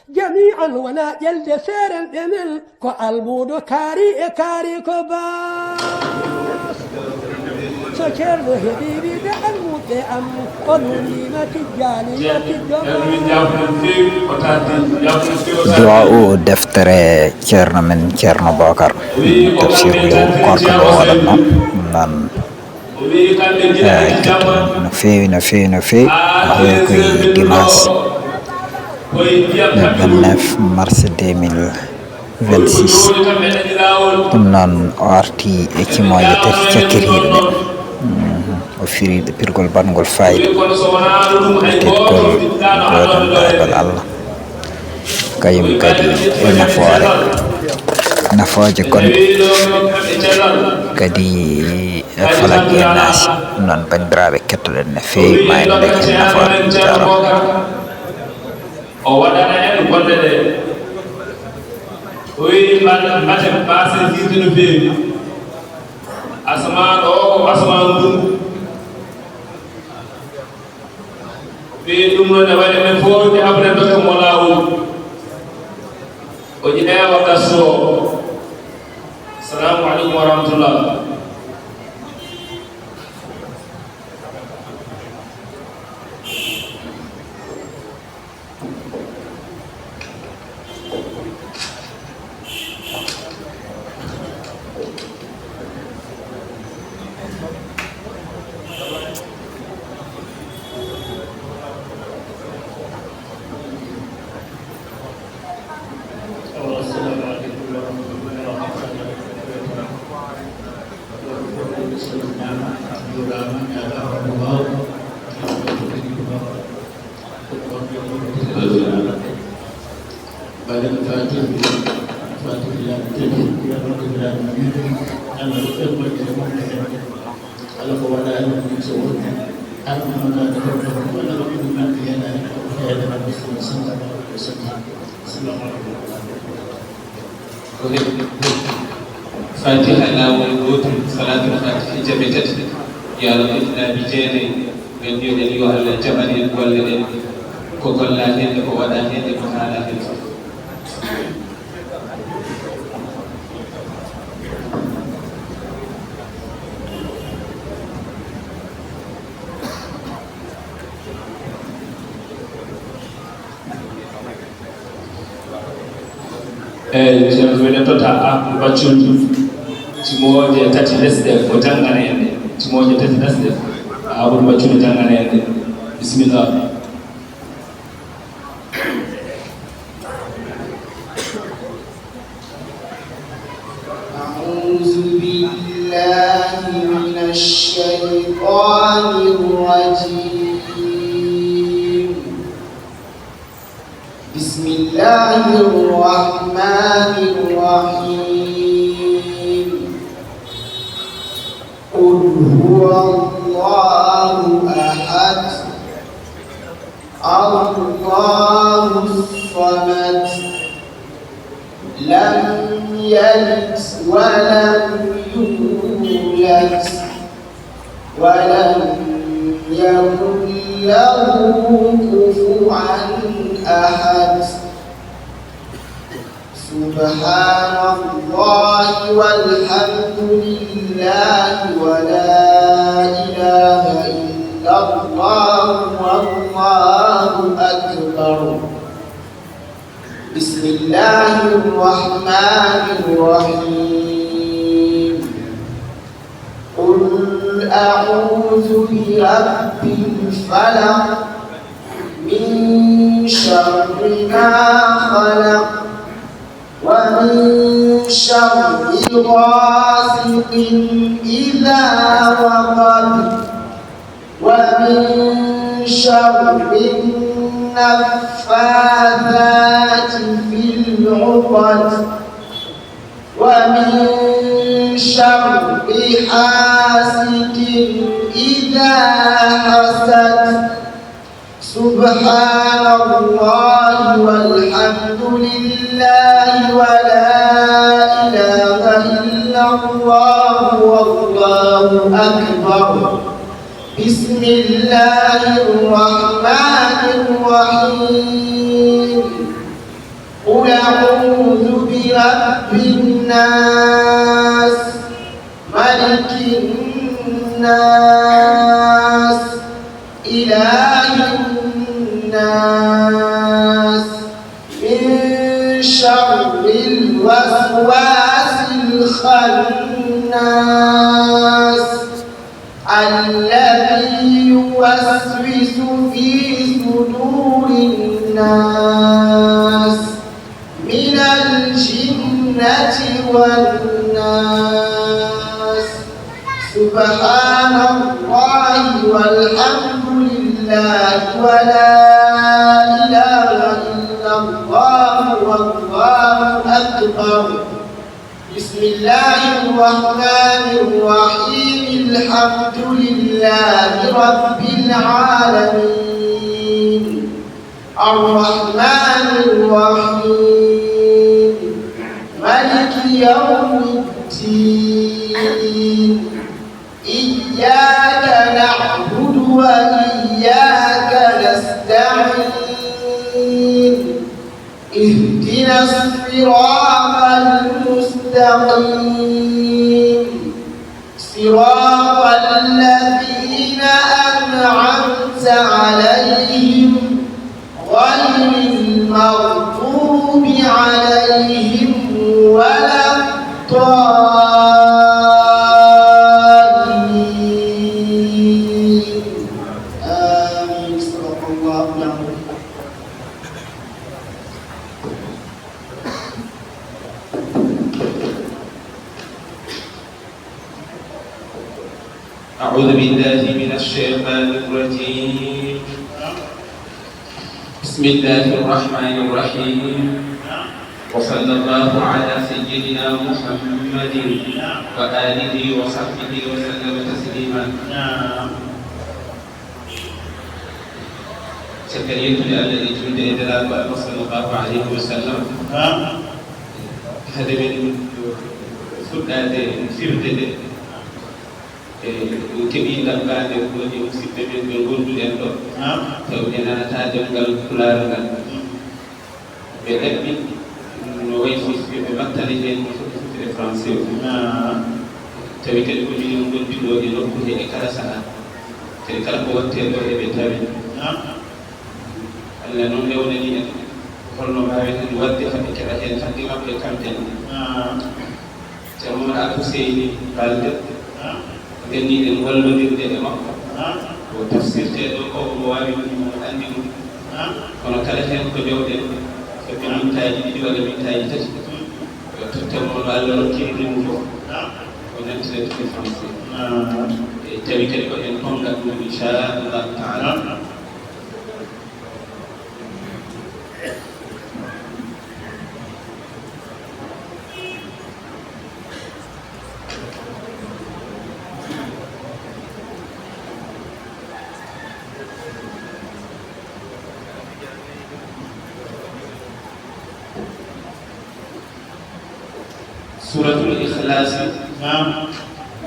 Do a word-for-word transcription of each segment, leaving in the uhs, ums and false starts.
Jami'an wona ƴelde seerenɓe men, ko almuudo kaari e kaari ko baas. So ceerno heɓii wiide almuuɓe am, o nuuniima Tijjaani yo tijjo baas. Duwaa o deftere ceerno men, Ceerno Bookar. Tafsiru lewru koorka ngo waɗatno. Ɗum noon, eh, no feewi, no feewi, no feewi. Heewi koye dimanche le vingt-neuf mars deux mille vingt-six. Ɗum noon, o arti e cimooje tati cakkitiiɗe ɗe. Mhm. O firi ɗe pirgol baɗngol faayida, teddgol, jooɗal Allah. Kañum kadi e nafoore, nafooje gonɗe kadi e Falaq e Naasi. Ɗum noon, banndiraaɓe, kettoɗen no feewi, ma en dañ heen nafoore. Jaaraama. O waɗana en golle ɗe. O wiyi, mbaɗen, mbaɗen baase jirde no feewi. Asamaan o ko asamaan ndunngu. Ɓe ɗum noon e waɗi men fof nde abrata mo laawol. O ƴeewa darsu o. Assalamu aleykum wa rahmatullah. Assalamu aleykum wa rahmatullahi wa barakatuh. Mbaɗen Faatiha, Faatiha laabi tati, Faatiha laabi nayi, Allah rokku en moƴƴere moƴƴere. Kala ko waɗaani ɗum so woni, Allah rokku ɗum nande heɗaani ko heɗaani Muhammad sallallahu alaihi wasallam. Assalamu alaikum. Ko heɓi Faatiha laawol gootol, Salaatul Faatiha jaɓe tati, yo Allah ɓeydu laabi jeenayi. Men mbiyoɗen yo Allah jaɓan en golle ɗen, ko gollaa heen e ko waɗaa heen e ko haalaa heen fof. Eeyi, ceerno, minen totta Amadou Baccol, cimooje tati lesɗe, o janngana en ɗe. Cimooje tati lesɗe, Amadou Baccol janngana en ɗe. Bisimilla. أعوذ بالله من الشيطان الرجيم. بسم الله الرحمن الرحيم. قل هو الله أحد. الله الصمد. لم يلد ولم يولد. ولم يكن له كفوا أحد. سبحان الله والحمد لله ولا إله إلا الله والله أكبر. بسم الله الرحمن الرحيم. قل أعوذ برب الفلق، من شر ما خلق، ومن شر غاسق إذا وقب، ومن شر النفاثات في العقد، ومن شر حاسد إذا حسد. سبحان الله والحمد لله ولا إله إلا الله والله أكبر. بسم الله الرحمن الرحيم. أعوذ برب الناس، ملك الناس، إله الناس، من شر الوسواس الخناس، الذي يوسوس في صدور الناس، من الجنة والناس. سبحان الله والحمد لله ولا إله إلا الله والله أكبر. بسم الله الرحمن الرحيم. الحمد لله رب العالمين. الرحمن الرحيم. ملك يوم الدين. إياك نعبد وإياك نستعين. اهدنا الصراط المستقيم. صراط الذين أنعمت عليهم غير المغضوب عليهم ولا الضالين. آمين. صدق الله العظيم. أعوذ بالله من الشيطان الرجيم. بسم الله الرحمن الرحيم. وصلى الله على سيدنا محمد وآله وصحبه وسلم تسليما. Caggal yettude Allah e julde e Nelaaɗo Allah sallallahu alayhi wa sallam, hade men fuɗɗaade firde nde, e ɗum keɓi labbaande woni musidɓe men ɓe ngonduɗen ɗo, taw ɓe nanata ɗemngal Pulaar ngal. Ɓe ɗaɓɓi no wayi fof ɓe mbattani heen no foti fottude français o. Tawi kadi ko minen ngondi ɗo e nokku he e kala sahaa. Kadi kala ko waɗtee ɗo eɓe tawi. Allah noon newnani en holno mbaaweten waɗde haɓe keɓa heen haqqe maɓɓe kamɓe ne. Ceerno Mamadou Alfuseyni Balde, ndenniɗen wallodirde e makko. Ko tafsirtee ɗo ko omo waawi ɗum, omo anndi ɗum. Kono kala heen ko njowɗen, ko ɓe mintaaji ɗiɗi walla mintaaji tati. Yo totten mo no Allah rokkiri ɗum fof. O nantira ɗum e français. E tawi kadi ko en tonngat ɗum, inchallahu taala. Suuratul Ikhlaasi. Naam.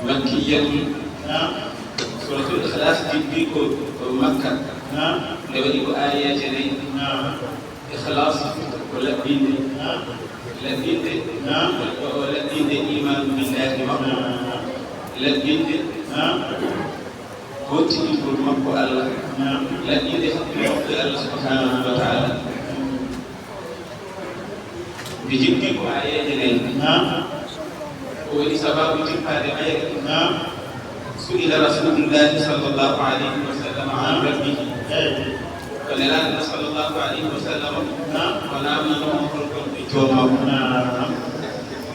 Makkiyatun. Naam. Suuratul Ikhlaas jibbi ko, ko Makka. Naam. Nde waɗi ko aayeeje nayi. Naam. Ikhlaas ko laɓɓinde. Naam. Laɓɓinde. Naam. Ko, ko laɓɓinde iimaanu billaahi makko. Naam. Laɓɓinde. Naam. Goonɗingol makko Allah. Naam. Laɓɓinde hakkille makko e Allah subhaanahu wa taala. Nde jibbi ko aayeeje nayi. Naam. Ko woni sabaabu jippaade mayre? Naam. Su'ila Rasuulullaahi sallallaahu alayhi wa sallam an rabbihi. Eey. Ko Nelaaɗo sallallaahu alayhi wa sallam, naam, o naamnanoo mo hol gonɗo joom makko. Naam.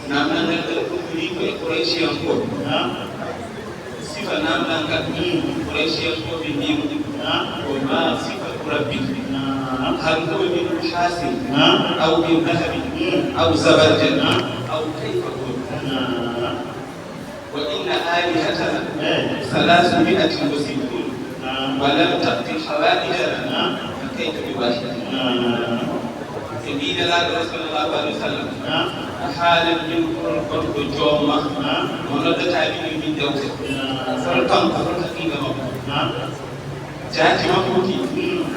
Naamnal ngal kadi ummiri ko e Qurayshiyankooɓe. Naam. Sifa naamnal ngal, Qurayshiyankooɓe mbiyi mo, naam, ko maa sifatu rabbik? Naam. Hal huwa min nuhaasin, naam, aw min dahabin, mm, aw zabarjad, naam, aw kayfa huwa? Naam. Wa inna aalihatana, eey, salaasu mi'atin wa sittun, naam, wa lam taqdi hawaa'ijana, naam, fa kayfa bi waahid? Naam. Ɓe mbiyi Nelaaɗo o, sallallahu alayhi wa sallam, naam, a haalan min hol gonɗo joom ma, naam, mo noddataa min, min dewte. Naam. Hol kanko, hol haqiiqa makko? Naam. Jaati makko ki,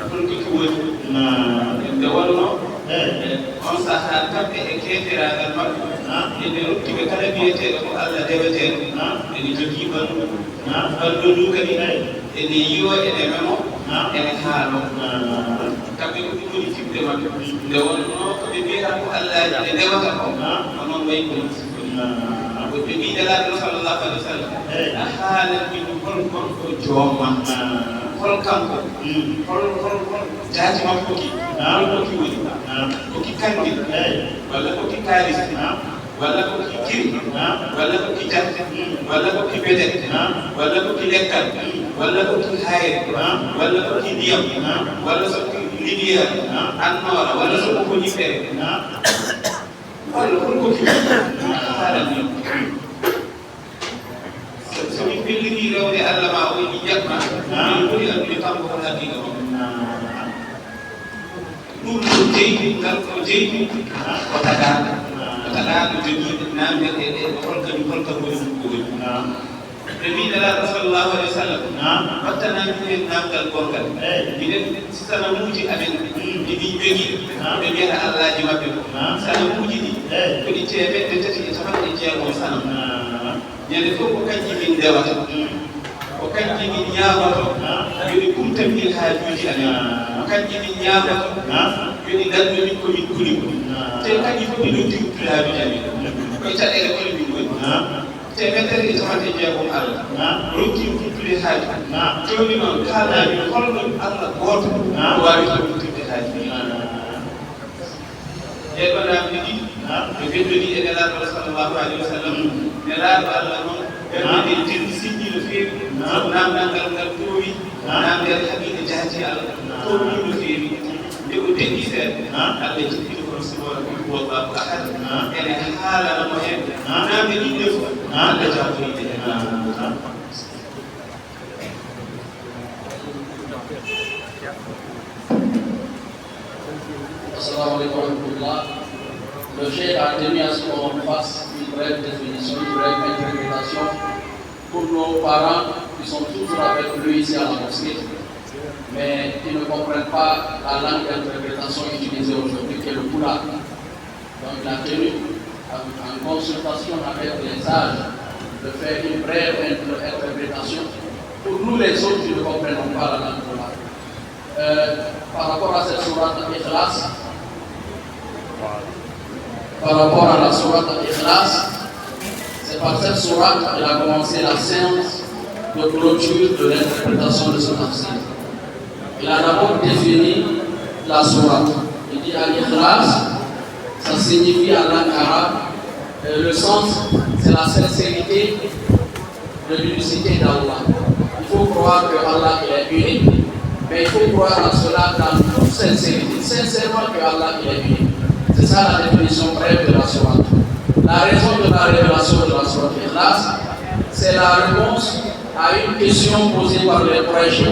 hol ko ki woni? Naam. Nde wonnoo, Eyi. On sahaa kamɓe e keetiraagal maɓɓe, naam, ene rokki ɓe kala biyeteeɗo ko Allah deweteeɗo. Naam. Ene jogii ɓanndu. Naam. Ɓanndu ndu kadi, eyi, ene yiyo, ene memo, naam, ene haalo. Naam. Kamɓe ko ɗum woni fiɓde maɓɓe. Nde wonnoo ko ɓe mbiyata ko Allaaji ɓe ndewata ko, naam, ko noon wayi ko non sikko. Naam. Ɓe mbii Nelaaɗo sallallahu alaihi wa sallam, eyi, a haalan min hol gonɗo joom ma? Naam. Hol kanko? Mm. Hol, hol, hol jaati makko ki? Naam. Hol ko ki woni? Naam. Ko ki kanndi? Eyi. Walla ko ki kaalis? Naam. Walla ko ki kiri? Naam. Walla ko ki jam? Mm. Walla ko ki bedet? Naam. Walla ko ki leggal? Mm. Walla ko ki hayre? Naam. Walla ko ki ndiyam? Naam. Walla so ki lumière? Naam. Annoora? Walla so ko ko niɓɓere? Naam. Walla hol ko ki? Naam. Haalan min. So, so min pellirii rewde Allah ma o, ene jaɓma, naam, min ɓuri anndude kanko hol haqiiqa makko. Naam. Ɗum ko jeydi, ngal ko jeydi, naam, ko tagaaɗo. Naam. Ko tagaaɗo jogii naamnde ɗe, ɗe, ɗe, hol kañum, hol kam woni ɗum ko woni. Naam. Ɓe mbii Nelaaɗo sallallahu alaihi wa sallam, naam, wattanaa min heen naamngal gonngal. Eyi. Minen sanamuuji amen, mm, ɗi min njogii, naam, ɓe mbiyata allaaji maɓɓe ko. Naam. Sanamuuji ɗi, eyi, ko ɗi teemedde tati e capanɗe jeegom sanam. Naam. Ñande fof ko kanji min ndewata. Mm. Ko kanji min ñaamoto. Naam. Yo ɗi kumtan min haajuuji amen. Naam. Ko kanji min ñaamoto. Naam. Yo ɗi ndannu min ko min kuli ko. Naam. Te kanji fof ɗi noddi wuttude haajuuji amen. Mm. Koye caɗeele kole min ngoni. Naam. Teemedere e capanɗe jeegom Allah. Naam. Rokki wuttude haaju. Naam. Jooni noon, kaalaa min hol ɗoon Allah gooto, naam, ko waawi toon wuttirde haaju. Naam. Ɗee ɗoo naamne ɗiɗi, naam, ɓe ndenndodii e Nelaaɗo sallallahu alaihi wa sallam. Nelaaɗo Allah noon, ɓernde, naam, nde tenndi sinni no feewi. Naam. Sabu naamnal ngal, ngal toowi. Naam. Naamnde haqiiqa jaati Allah. Naam. Toowi no feewi. Nde o denndi seeɗa, naam, Allah jippini hono siwoola qul huwallahu ahad. Naam. Ene haalana mo heen, naam, naamne ɗiɗi ɗe fof, naam, Allah jaaborii ɗe heen. Naam. Assalamu alaikum wa rahmatullah. Le cheikh a tenu à ce qu'on fasse une brève définition, une brève interprétation pour nos parents qui sont toujours avec lui ici à la mosquée, mais qui ne comprennent pas la langue d'interprétation utilisée aujourd'hui, qui est le pulaar. Donc, il a tenu, en, en consultation avec les sages, de faire une brève inter-, interprétation pour nous les autres qui ne comprenons pas la langue pulaar. Euh, par rapport à cette sourate Al-Ikhlas, par rapport à la sourate Al-Ikhlas, c'est par cette sourate qu'il a commencé la séance de clôture de l'interprétation de ce tafsir. Il a d'abord défini la sourate. Il dit Al-Ikhlas, ça signifie en langue arabe, euh, le sens, c'est la sincérité de l'unicité d'Allah. Il faut croire que Allah, il est unique, mais il faut croire à cela dans toute sincérité, sincèrement que Allah, il est unique. C'est ça la définition brève de la sourate. La raison de la révélation de la sourate Ikhlas, c'est la réponse à une question posée par les Quraysh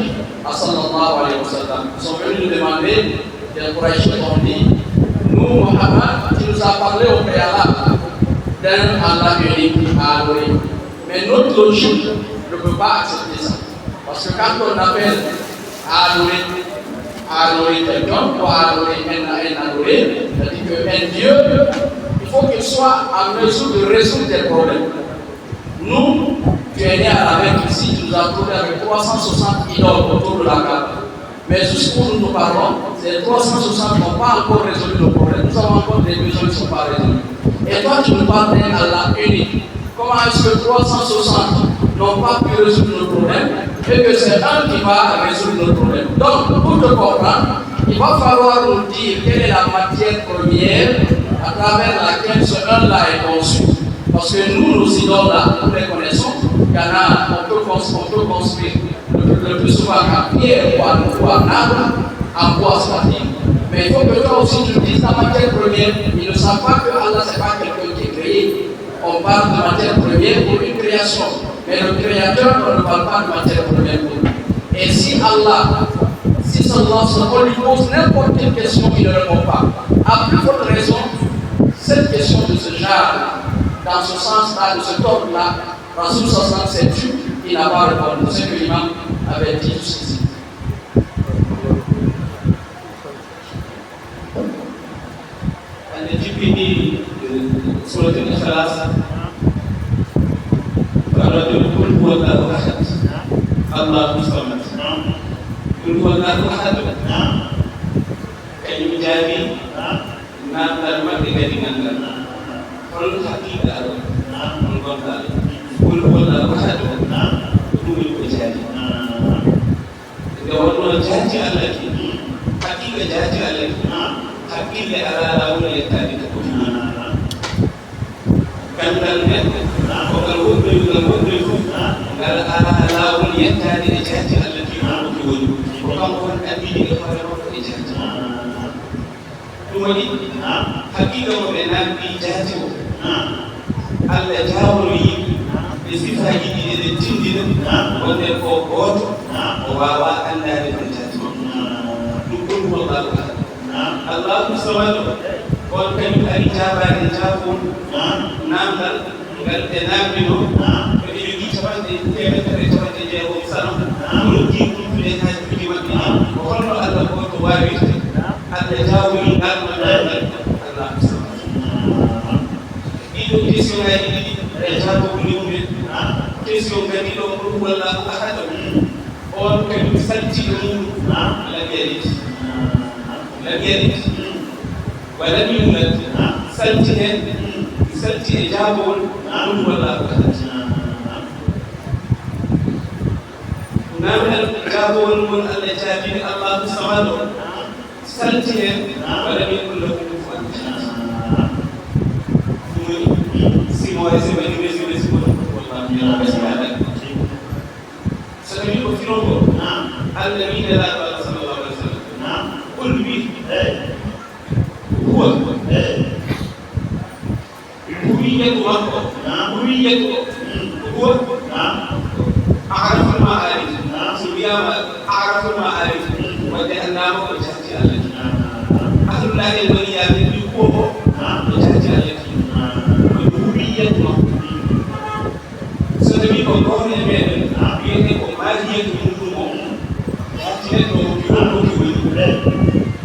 à sallallahu alayhi wa sallam. Ils sont venus nous demander, les Quraysh ont dit, nous, Muhammad, tu nous as parlé au préalable d'un Allah unique à adorer. Mais notre logique ne peut pas accepter ça. Parce que quand on appelle à adorer, à adorer quelqu'un, ou à adorer un, un adoré, c'est-à-dire qu'un Dieu, il faut qu'il soit en mesure de résoudre des problèmes. Nous, tu es né à la Mecque ici, tu nous as trouvé avec trois cent soixante idoles autour de la Kaaba. Mais jusqu'où nous nous parlons, ces trois cent soixante n'ont pas encore résolu nos problèmes. Nous avons encore des besoins qui ne sont pas résolus. Et toi, tu nous parles d'un Allah unique. Comment est-ce que trois cent soixante n'ont pas pu résoudre nos problèmes et que c'est un qui va résoudre nos problèmes? Donc, pour te comprendre, il va falloir nous dire quelle est la matière première à travers laquelle ce un-là est conçu. Parce que nous, nos idoles là, nous les connaissons. Il y en a, on peut cons-, on peut construire le, le plus souvent en pierre ou en, ou en arbre, en bois statique. Mais il faut que toi aussi tu dises la matière première. Ils ne savent pas que Allah, c'est pas quelqu'un qui est créé. On parle de matière première pour une création. Mais le créateur, on ne parle pas de matière première pour lui. Et si Allah, si sallallahu alayhi wa sallam, on lui pose n'importe quelle question, il ne répond pas. À plus forte raison, cette question de ce genre, dans ce sens-là, de cet ordre-là, Rasoul sallallahu alayhi wa sallam s'est tu, il n'a pas répondu. C'est ce que l'imam avait dit jusqu'ici. Ande jippini, eh, suratul Ikhlas. Faro de qul huwallahu ahad. Allahu samad. Qul huwallahu ahad. Kañum jaabi namdal maɓɓe kadi ngal ngal. Hol haqiqa Allah? Hol gonɗo Allah? Qul huwallahu ahad. Ɗum woni ko jaabi. Nde wonnoo jaati Allah ki, haqiqa jaati Allah ki, haqqille alaa laawol yettaade ko foti woni. Ganndal ngal, ko ngal woɗɗoyi, ngal woɗɗoyi fof, ngal alaa laawol yettaade e jaati Allah ki, ko foti woni. Ko kanko tan anndini e hoore makko e jaati. Ɗum waɗi, haqiqa mo ɓe namdi jaati o. Allah jaawori yimɓe e sifaaji ɗi eɗen tinndina wonde ko gooto, o waawaa anndaade ko jaati makko. Ɗum ɗum ko Allahu ahad. Allahu samad, on kañum ari jaabaade jaabol namdal. Ngal ɓe naamndino, ɓe jogii capanɗe, teemedere e capanɗe jeego e sano, rokki ɗum ɓe haajuuji maɓɓe ɗi. Ko holno Allah gooto waawirte? Allah jaawori ngal no ngal Allah. Ɗiɗo question ŋaaji ɗiɗi, e jaabugol e mumen. Question kadi ɗo, qul huwallahu ahad. On kadi salti e muɗum. Lam yalid. Lam yalid. Wa lam yulad, salti heen, salti e jaabawol, qul huwallahu ahad. Namdal jaabawol ngol Allah jaabini Allahu samad o, salti heen, wa lam yakun lahu kufuwan ahad. Ɗum woni, si mo ese waɗi résumé, si woni qul huwallahu ahad. So tawii ko firo ngo, Naam. Allah wiide Nulaaɗo Allah sallallahu alaihi wasallam. Naam. Qul wi, Eh. Huwa. Eh. Huwiyatu makko. Naam. Huwiyatu o. Mm. Huwa. Naam. A'raful ma'arif. Naam. So wiyaama a'raful ma'arif, Mm. wonde anndaama ko jaati Allah. Naam. Ahlullahi al-waliya ɓe mbi huwa o, Naam. ko jaati Allah. Naam. Ko huwiyatu makko. Mm. So tawii ko gooto e meeɗen, wiyetee ko maahiyatu muuɗum o, yaltinetee o, ko ɗum ko woni.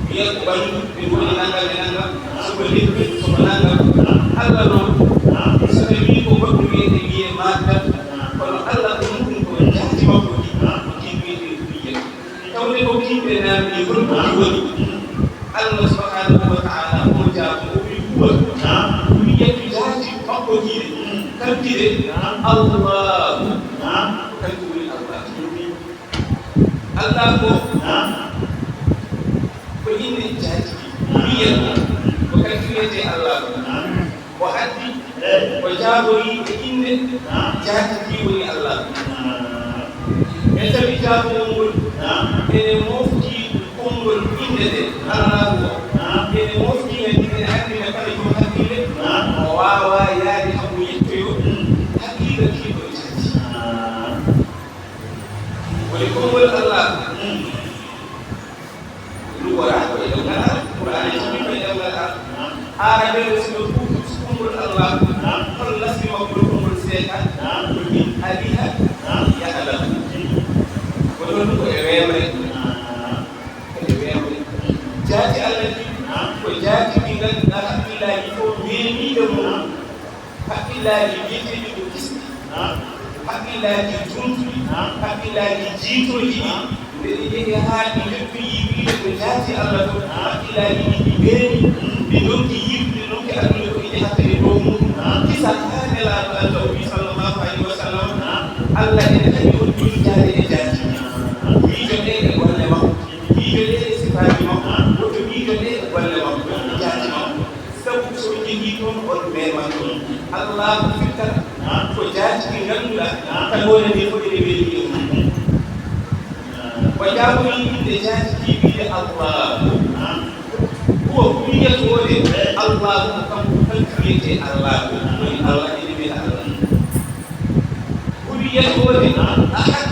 Wiyee ko ɓanndu, ɓe ngoni nanngam e nanngam, so ko leppi, so ko nanngam. Allah noon, so tawii ko goɗɗo wiyetee, wiyee madda, kono Allah ko muuɗum ko jaati makko ɗi, ko ɗi wiyetee ko wiyee. Tawde ko yimɓe naamni hol ko woni. Allah subhanahu wa ta'ala o jaabo, o wi huwa. Huwiyatu jaati makko ɗi, kanti de, Allahu. Kanko woni Allah. Allah ko, ko innde jaati. Huwiyatu ko kanko wiyetee Allah. O addi, o jaabori e innde jaati ki woni Allah. E tawi jaabugol ngol ene mofti konngol innde nde, Allah o ene mofti, ene anndi nde kala joom hakkille o waawaa yaade kam o yettoyo haqiiqa ki ko jaati. Woni konngol Allah. Ɗum wonaa ko e ɗemngal Arab. Qur'aana e jimmi ko e ɗemngal Arab. Aarabeeɓe so ɓe kuuɓi konngol Allah, hol nasbi makko ɗo konngol seeɗa? Ko min aliha ya'lamu. Ko ɗon ɗum ko e weemre. Ko e weemre. Jaati Allah ɗi, ko jaati ɗi ngannduɗaa hakkillaaji fof meemiiɗo mum. Hakkillaaji biyeteeɗi ko kisɗi, hakkillaaji juutuɗi, hakkillaaji jiitooji ɗi, nde ɗi njehi haa ɗi njottoyi wiide ko jaati Allah ɗo, hakkillaaji ɗi ɗi mbeemi, ɗi ndonki yiide, ɗi ndonki addude ko ɗi njahata e dow mum. Kisa haa Nelaaɗo Allah o wi sallallahu alayhi wa sallam, Allah ene haɗi on miijaade e jaati. Miijotee e golle makko, miijotee e sifaaji makko, woto miijotee e golle makko, e jaati makko. Sabu so njehii toon, on meeman toon. Allah ko firtata ko jaati ɗi ngannduɗaa, tagoore nde fof ene weeli e mum. O jaabori innde jaati ki wiide Allahu. Huwa huwiyatu o de, Allahu ko kanko tan wiyetee Allahu. Woni Allah ene wiyee Allah. Huwiyatu o de, Ahad,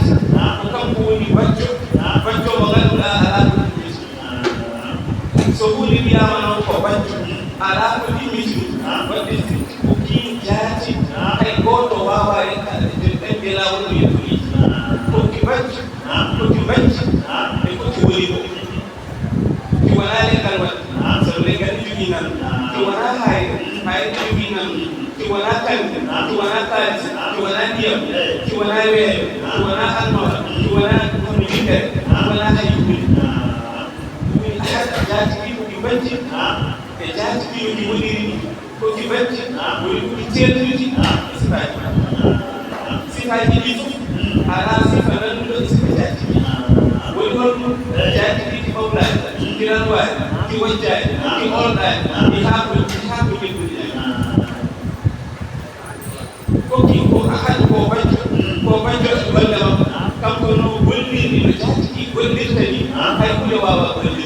ko kanko woni bajjo, bajjo mo ngannduɗaa alaa ko ɗum. So huunde wiyaama noon ko bajjo, alaa ko ɗimmiti ɗum, waɗde firti ko kiin jaati, hay gooto waawaa yettaade e nder ɗemɗe laawol no yettori. Ko ki bajjo, ko ki bajji, e ko ki woni ko. Ki wonaa leggal waɗi, sabu leggal ne jogii ngal. Ki wonaa Hay, hay, ɗum inan, si wonaa kanŋe, si wonaa kaalis, si wonaa ndiyam, si wonaa weeyo, si wonaa almawa, si wonaa kono yitere, si wonaa hay huunde. Ɗum ahad, jaatigi ko ɗi bacci, e jaatigi no ɗi woniri ni, ko ɗi bacci, woni ko ɗi teeltuɗi, sifaaji. Sifaaji ɗi fof, alaa sifa nanduɗo e sifa jaatigi. Woni holɗum? Jaatigi ɗi ɓawlaani, ɗi ranwaani, ɗi wojjaani, ɗi orɗaani, ɗi haako, ɗi haako jebbuɗinaani. Kokki ko ahad, ko bacco, ko bacco e golle makko. Kanko no gollirni, no jaatigi gollirta ni, hay huunde waawaa gollirde.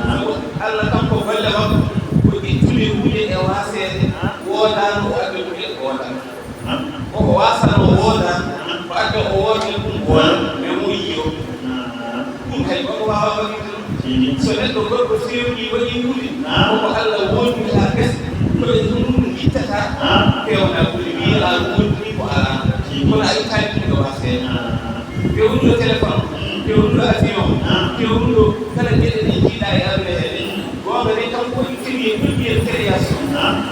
Sabu Allah kanko golle makko, ko ittude huunde e waaseede, woodaano o adda ɗum e woodaano. Koko waasano wooda, ko adda o wooda ɗum wooda, mais mo yiyo. Ɗum hay goɗɗo waawaa waɗirde ɗum. So neɗɗo gorko fewni waɗi huunde, koko Allah woodni haa gasi, ko e ɗum ɗum ittata, pewna huunde, wiye a woodni ko alaa. Kono a ittaani ɗum e waaseede. Pewnuɗo téléphone, pewnuɗo avion, pewnuɗo kala geɗe ɗe njiiɗaa e aduna he ɗe. Goonga de, kanko woni premier, premier création.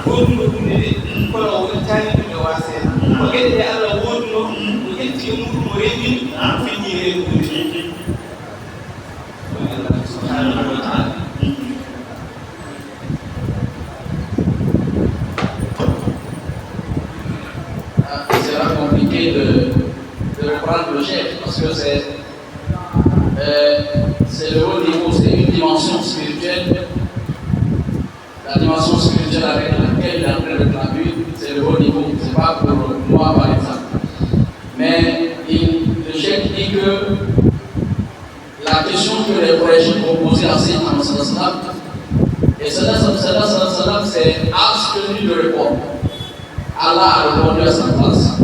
Woodnuɗo huunde de, kono o ittaani ɗum e waaseede. Ko geɗe ɗe Allah woodnoo, o ƴetti e muɗum, o renndini, feññi reendu huunde. Ko Allah subhanahu wa ta'ala. Ah, ce sera compliqué de, de reprendre le chef parce que c'est, euh, c'est le haut niveau, c'est une dimension spirituelle. La dimension spirituelle avec laquelle il est en train de traduire, c'est le haut niveau. C'est pas pour moi, par exemple. Mais il, le cheikh dit que la question que les Quraysh ont posée à Sayyidina Muhammad sallallahu alayhi wa sallam, et sallallahu alayhi wa sallam, c'est abstenu de répondre. Allah a répondu à sa place,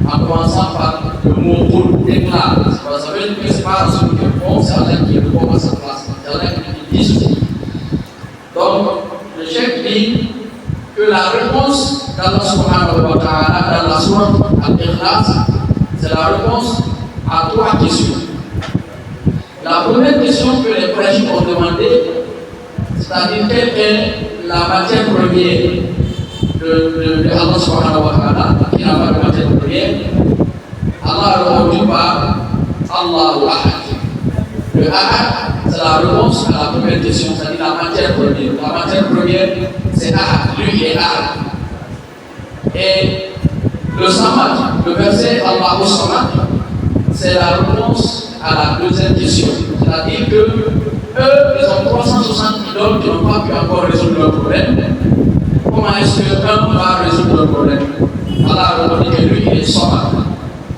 en commençant par le mot qul, déclare. Ça veut dire que c'est pas Rasoul qui répond, c'est Allah qui répond à sa place. C'est Allah qui dit ceci. Donc, le cheikh dit que la réponse d'Allah subhanahu wa ta'ala dans la sourate Al-Ikhlas, c'est la réponse à trois questions. La première question que les Quraysh ont demandé, c'est-à-dire quelle est la matière première de, de, de Allah subhanahu wa ta'ala, qui n'a pas de matière première, Allah a répondu par Allahu Ahad. Le Ahad, c'est la réponse à la première question, c'est-à-dire la matière première. La matière première, c'est Ahad, lui il est Ahad. Et le Samad, le verset Allahu Samad, c'est la réponse à la deuxième question. C'est-à-dire que eux, ils ont trois cent soixante idoles qui n'ont pas pu encore résoudre leur problème. Comment est-ce qu'un va résoudre leur problème? Allah a répondu que lui, il est Samad.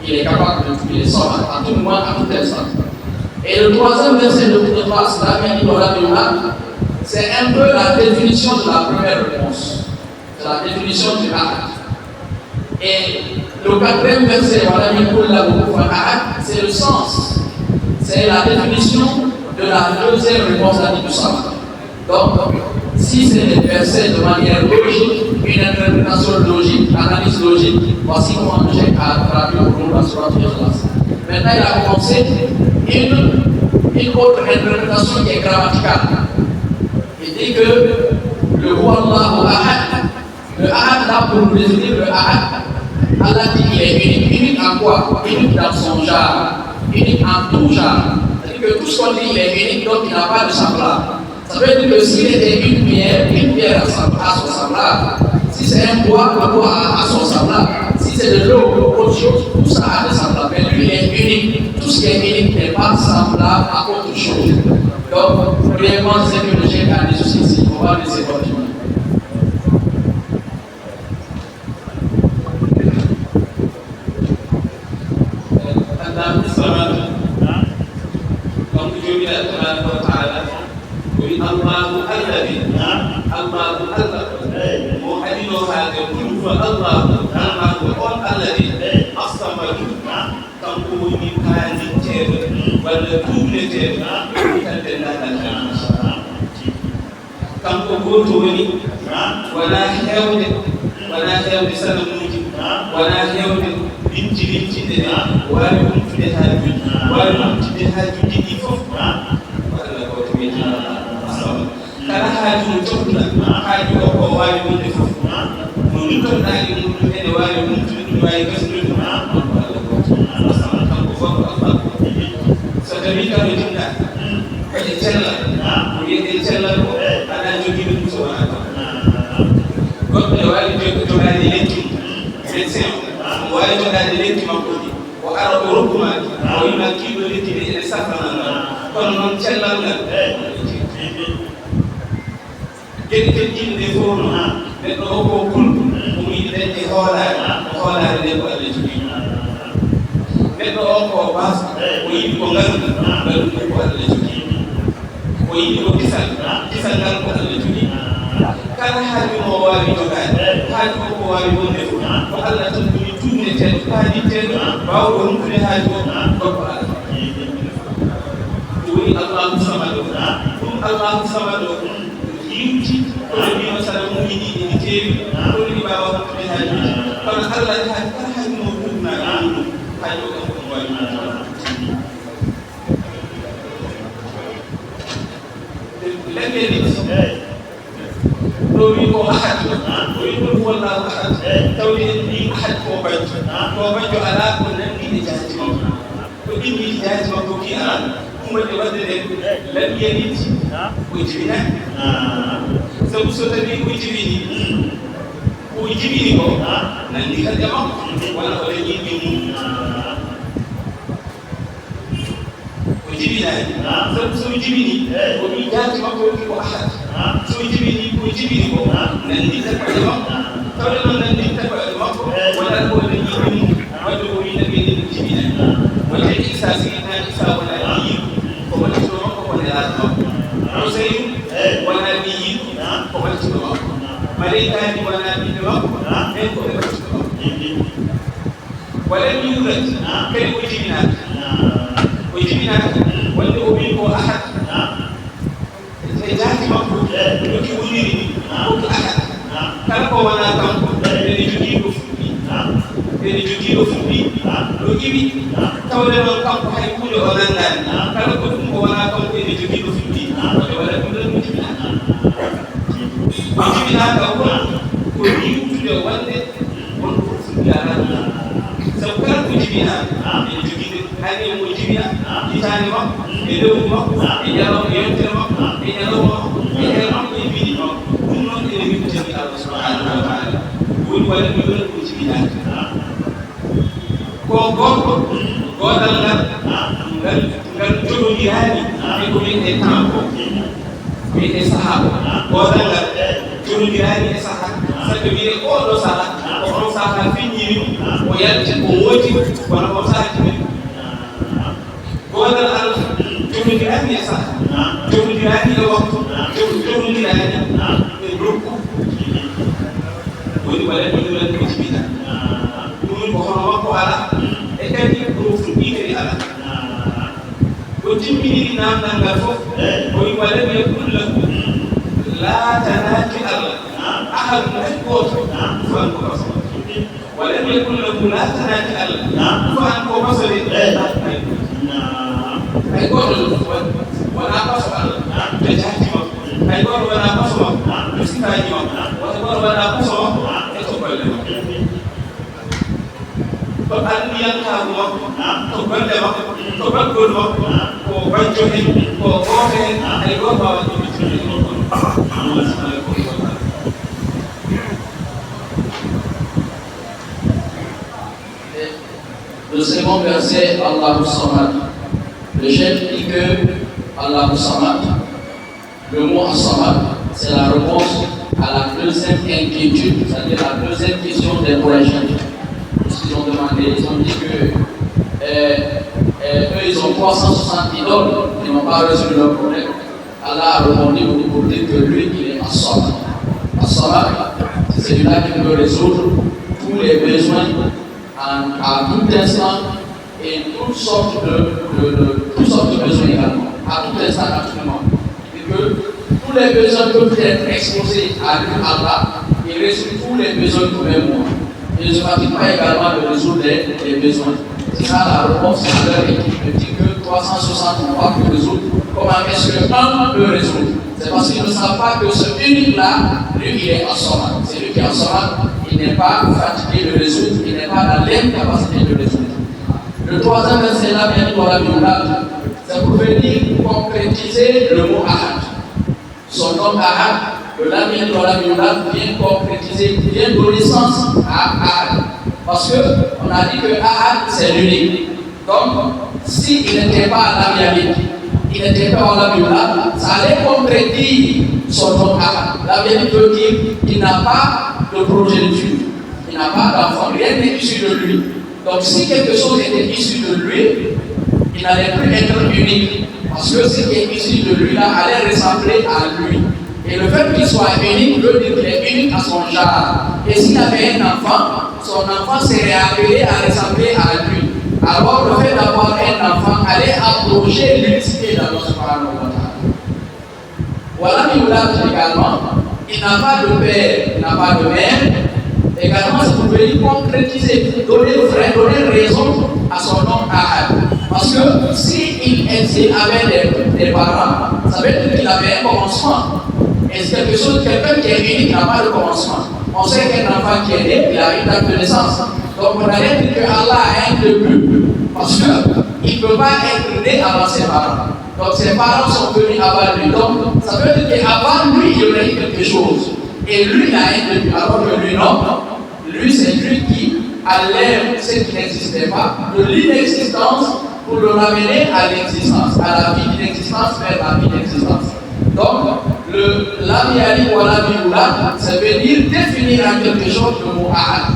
Il est capable de tout, il est Samad, à tout moment, à tout instant. Et le troisième verset de Ikhlas, Lam Yalid wa Lam Yulad, c'est un peu la définition de la première réponse. C'est la définition du Ahad. Et le quatrième verset, Wa lam yakun lahu kufuwan ahad, c'est le sens. C'est la définition de la deuxième réponse à l'Islam. Donc, si c'est des versets de manière logique, une interprétation logique, analyse logique, voici comment le cheikh a traduit au nom de la sourate Ikhlas. Maintenant, il a commencé une, une autre interprétation qui est grammaticale. Il dit que le Huwa Allahu Ahad, le Ahad là pour nous définir le Ahad, Allah dit qu'il est unique. Unique en quoi? Unique dans son genre, unique en tout genre. C'est-à-dire que tout ce qu'on dit, il est unique, donc il n'a pas de semblable. Ça veut dire que s'il était une pierre, une pierre a, sem- a son semblable. Si c'est un bois, le bois a, a son semblable. Si c'est de l'eau, autre chose, tout ça a des semblables. Mais lui, il est unique. Tout ce qui est unique n'est pas semblable à autre chose. Donc, premièrement, c'est que le cheikh a dit ceci, on va laisser continuer. Allahu Samad. Kanko Joomiraaɗo tabaaraka wa taala, o wi, Allahu Alladi. Allahu Allah. Mo adinoo haade, qul huwa Allahu. Allahu on Alladi. As-Samadu. Kanko woni kaalinteeɗo, walla tuugneteeɗo, tan denndaangal kaalis. Kanko gooto woni, wonaa heewde, wonaa heewde sanamuuji, wonaa heewde linci linci ɗe, waawi humtude haajuuji, waawi humtude haajuuji ɗi fof. Ko Allah gooto wiyetee Samad. Kala haaju mo cohluɗaa, haaju o ko waawi wonde fof, mo nuttoɗaa e muɗum ene waawi humtude ɗum, waawi gasnude ɗum, ko Allah gooto. Wasalaam, kanko gooto Allah. So tawii kam e jumɗaa, waɗi cellal, ko wiyetee cellal ko, alaa jogiiɗo ɗum so wonaa kam. Goɗɗo ne waawi jog-, jogaade lekki mum, médecin o, omo waawi jogaade lekki makko ndi, o ara o rokku ma, o wiima kiilo lekki ndi ene safrana ngal. Kono noon cellal ngal, geɗe keddiiɗe ɗe fof noon, neɗɗo o ko kulɗo, omo yiɗi dañde hoolaare, hoolaare nde ko Allah jogii. Neɗɗo o ko baasɗo, o yiɗi ko nganndi, nganndi ko Allah jogii. O yiɗi ko kisal, kisal ngal ko Allah jogii. Kala haaju mo waawi jogaade, haaju o ko waawi wonde fof, ko Allah tan woni tuugneteeɗo, paalinteeɗo, baawɗo humtude haaju o, gorko Allah. Ɗum woni Allahu Samad o. Ɗum Allahu Samad o, ɗum yiwti, kono wiima sara muumini ene keewi, kono ɗi mbaawa humtude haajuuji. Kono Allah ne haaju, kala haaju mo tuugnaade ɗum, haaju o kam ko waawi. Lam yalid. Ɗo wi ko ahad, o wi qul huwallahu ahad. Tawde en mbi ahad ko bajjo. Ko bajjo alaa ko nanndi e jaati makko. Ko ɗimmi jaati makko ki alaa. Ɗum waɗi waɗde nde lam yalid, o jibinaani. Sabu so tawii o jibini, ko jibini ko nanndi kadi e makko, wona o dañi ɗimmu. O jibinaani. Sabu so jibini, o wi jaati makko wi ko ahad. So jibini, ko jibini ko nanndi kadi e makko. Tawde noon nanndi kadi e makko, wona ko dañi ɗimmu. Wadde o wi nabi en jibinaani. Wonde Isa, Seydina Isa wona nabiyiiɗo, ko waɗtuɗo makko, ko nelaaɗo makko. Useyru wona nabiyiiɗo, ko waɗtuɗo makko. Maleykaaji wona ɓiɓɓe makko, ɓen ko ɓe waɗtuɗo makko. Walam yuulad, kadi o jibinaaka. O jibinaaka, wonde o wi ko ahad. E jaati makko, no ki woniri ni, ko ki ahad. Kala ko wonaa kanko, ene jogii ɗo fuɗɗi. Ene jogii ɗo fuɗɗi, ɗo iwi. Tawde noon kanko hay huunde o nanngaani. Kala ko ɗum ko wonaa kanko, ene jogii ɗo fuɗɗi. Wonde wala ɗum ɗon ɗum jibinaaka. Ko jibinaaka won ko yiwtude wonde won ko fuɗɗi alaa ɗum. Sabu kala ko jibinaaka, ene jogii ɗum. Hannde omo jibina hitaande makko, e lewru makko, e ñalawma, e yontere makko, e ñalawma makko, e heure makko, e minute makko. Ɗum noon ene wittani Allah subhanahu wa taala. Woni walla ɗum noon ko jibinaade. Ko gooto, goodal ngal, ngal, ngal jogondiraani e ko wiyetee temps ko. Wiyetee sahaa. Goodal ngal jogondiraani e sahaa. Sabu wiyee oo ɗoo sahaa, ko on sahaa feññiri, o yalti, o wooti, kono on sahaa jibini. Goodal Allah, jogondiraani e sahaa, jogondiraani e waktu, jog-, jogondiraani e nokku. Woni wala ɗum lan ko jibina. Ɗum ko hono makko alaa, e kadi ɗum fuɗɗii kadi alaa. O timminiri naamndal ngal fof, o wi: "Wa lam yakun lahu", laatanaaki Allah, "ahadun", hay gooto, "kufuwan", ko baso. "Wa lam yakun lahu", laatanaaki Allah, "kufuwan", ko baso de. Hay gooto wonaa baso Allah e jaati makko. Hay gooto wonaa baso makko e sifaaji makko. Hay gooto wonaa baso makko e to golle makko. To anniyankaagu makko, to golle makko, to baɗgol makko, ko bajjo en, ko gooto en, hay gooto waawaa ɗum. Le second verset, Allahu Samad. Le cheikh dit que Allahu Samad, le mot As-Samad, c'est la réponse à la deuxième inquiétude, c'est-à-dire la deuxième question des Quraysh. Parce qu'ils ont demandé, ils ont dit que, euh, euh, eux, ils ont trois cent soixante idoles qui n'ont pas résolu leur problème. Allah a répondu pour dire que lui, il est As-Samad. As-Samad, c'est celui-là qui peut résoudre tous les besoins en, à tout instant et toutes sortes de, de, de, toutes sortes de besoins également, à tout instant, à tout moment. Et que tous les besoins peuvent être exposés à lui, Allah, il résout tous les besoins au même moment. Il ne se fatigue pas également de résoudre les, les besoins. C'est ça la réponse à leur inquiétude. Il dit que trois cent soixante n'ont pas pu résoudre Comment est-ce que un peut résoudre? C'est parce qu'il ne savent pas que ce unique-là, lui, il est As-Samad. C'est lui qui est As-Samad, il n'est pas fatigué de résoudre, il n'est pas dans l'incapacité de résoudre. Le troisième verset, Lam Yalid wa Lam Yulad, c'est pour venir concrétiser le mot Ahad. Son nom Ahad, le Lam Yalid wa Lam Yulad vient concrétiser, vient donner sens à Ahad. Parce que on a dit que Ahad, c'est l'unique. Donc, s'il n'était pas Lam Yalid, il n'était pas Lam Yulad, ça allait contredire son nom Ahad. Lam Yalid veut dire qu'il n'a pas de progéniture, il n'a pas d'enfant, rien n'est issu de lui. Donc, si quelque chose était issu de lui, il n'allait plus être unique. Parce que ce qui est issu de lui là allait ressembler à lui. Et le fait qu'il soit unique veut dire qu'il est unique à son genre. Et s'il avait un enfant, son enfant serait appelé à ressembler à lui. Alors, le fait d'avoir un enfant allait approcher l'unicité d'Allah subhanahu wa ta'ala. Wa Lam Yulad également, il n'a pas de père, il n'a pas de mère. Également, c'est pour venir concrétiser, donner vrai, donner raison à son nom Ahad. Parce que si il, s'il avait des, des parents, ça veut dire qu'il avait un commencement. Et c'est quelque chose, quelqu'un qui est unique n'a pas de commencement. On sait qu'un enfant qui est né, il a une date de naissance. Donc on allait dire que Allah a un début, parce qu'il ne peut pas être né avant ses parents. Donc ses parents sont venus avant lui. Donc ça veut dire qu'avant lui, il y aurait eu quelque chose. Et lui, il a un début, alors que lui, non. Lui, c'est lui qui enlève ce qui n'existait pas, de l'inexistence, pour le ramener à l'existence, à la vie d'inexistence, vers la vie d'existence. Donc, le Lam Yalid wa Lam Yulad, c'est venir définir en quelque chose le mot Ahad.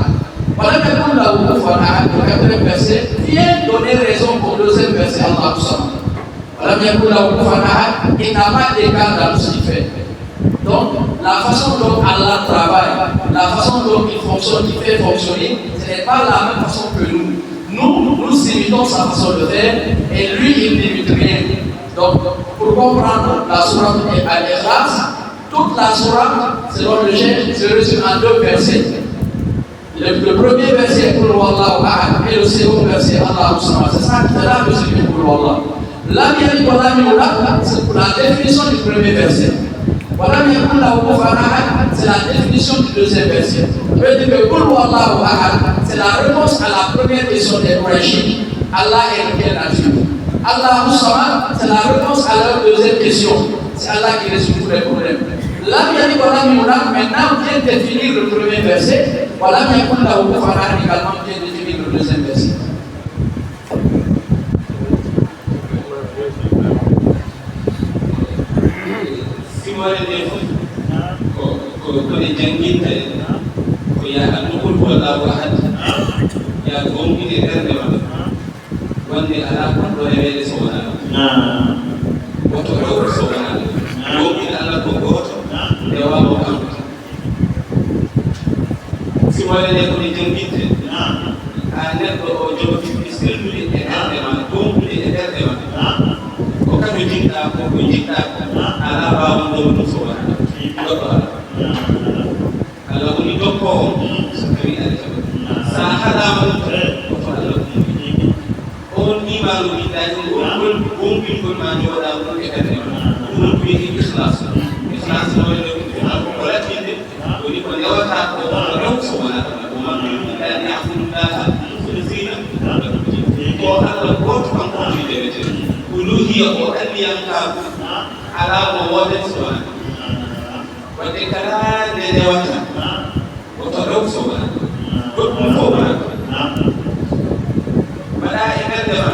Wa Lam Yakun Lahu Kufuwan Ahad, le quatrième verset, vient donner raison au deuxième verset, Allahu Samad. Wa Lam Yakun Lahu Kufuwan Ahad, il n'a pas d'égal dans tout ce qu'il fait. Donc, la façon dont Allah travaille, la façon dont il fonctionne, il fait fonctionner, ce n'est pas la même façon que nous. Nous, nous imitons sa façon de faire et lui, il n'imite rien. Donc, pour comprendre la sourate Al-Ikhlas, toute la sourate, selon le cheikh, se résume en deux versets. Le, le premier verset, Qul Huwallahu Ahad, et le second verset, Allahu Samad. C'est ça qui fait la musique de Qul Huwallah. Lam Yalid wa Lam Yulad, c'est pour la définition du premier verset. Wa Lam Yakun Lahu Kufuwan Ahad, c'est la définition du deuxième verset. Ça veut dire que Qul Huwallahu Ahad, c'est la réponse à la première question des Quraysh. Allah est de quelle nature? Allahu Samad, c'est la réponse à leur deuxième question. C'est Allah qui résout tous les problèmes. Lam Yalid wa Lam Yulad, maintenant, vient définir le premier verset. Wa Lam Yakun Lahu Kufuwan Ahad également vient définir le deuxième verset. Simore nde fof ko, ko, ko ɗe jannginte, ko ya annu Qul Huwallahu Ahad, ya gooŋɗin e ɓernde ma, wonde alaa goɗɗo reweede so wonaa ɗum. Naam. Woto rew so wonaa ɗum. Naam. Gooŋɗin Allah ko gooto, naam, nde waawa kanko. Simore nde ko ɗe jannginte. Naam. Haa neɗɗo o jogo cuɗi selluɗi e ɓernde ma, gooŋɗuɗi e ɓernde ma. Naam. Ko kañum njiɗɗaa ko, ko njiɗɗaa ko. Naam. Alaa baawɗo ɗum so wonaa goɗɗo Allah. Naam. Allah woni dokkoowo, so tawii aɗa jaɓa. Naam. So a haɗaama ɗum, eh, ko to Allah ɗum woni. On iimaanu billahi, on, on, on gooŋɗingol ma jooɗaa on e ɓernde ma. Ɗum woni ko wiyetee ikhlas. Ikhlas no wayno ko laɓɓinde, woni ko ndewataa ko rew so wonaa Allah. Wa ma umiru illa liya'budullaha mukhlisina lahu ddin. Ko Allah gooto kanko woni dewetee. Uluhiyya o alliyankaaku alaa mo wooten so wonaa. Wadde kala nde ndewata, woto rew so wonaa. Goɗɗum fof wonaa. Mbaɗaa e ɓernde ma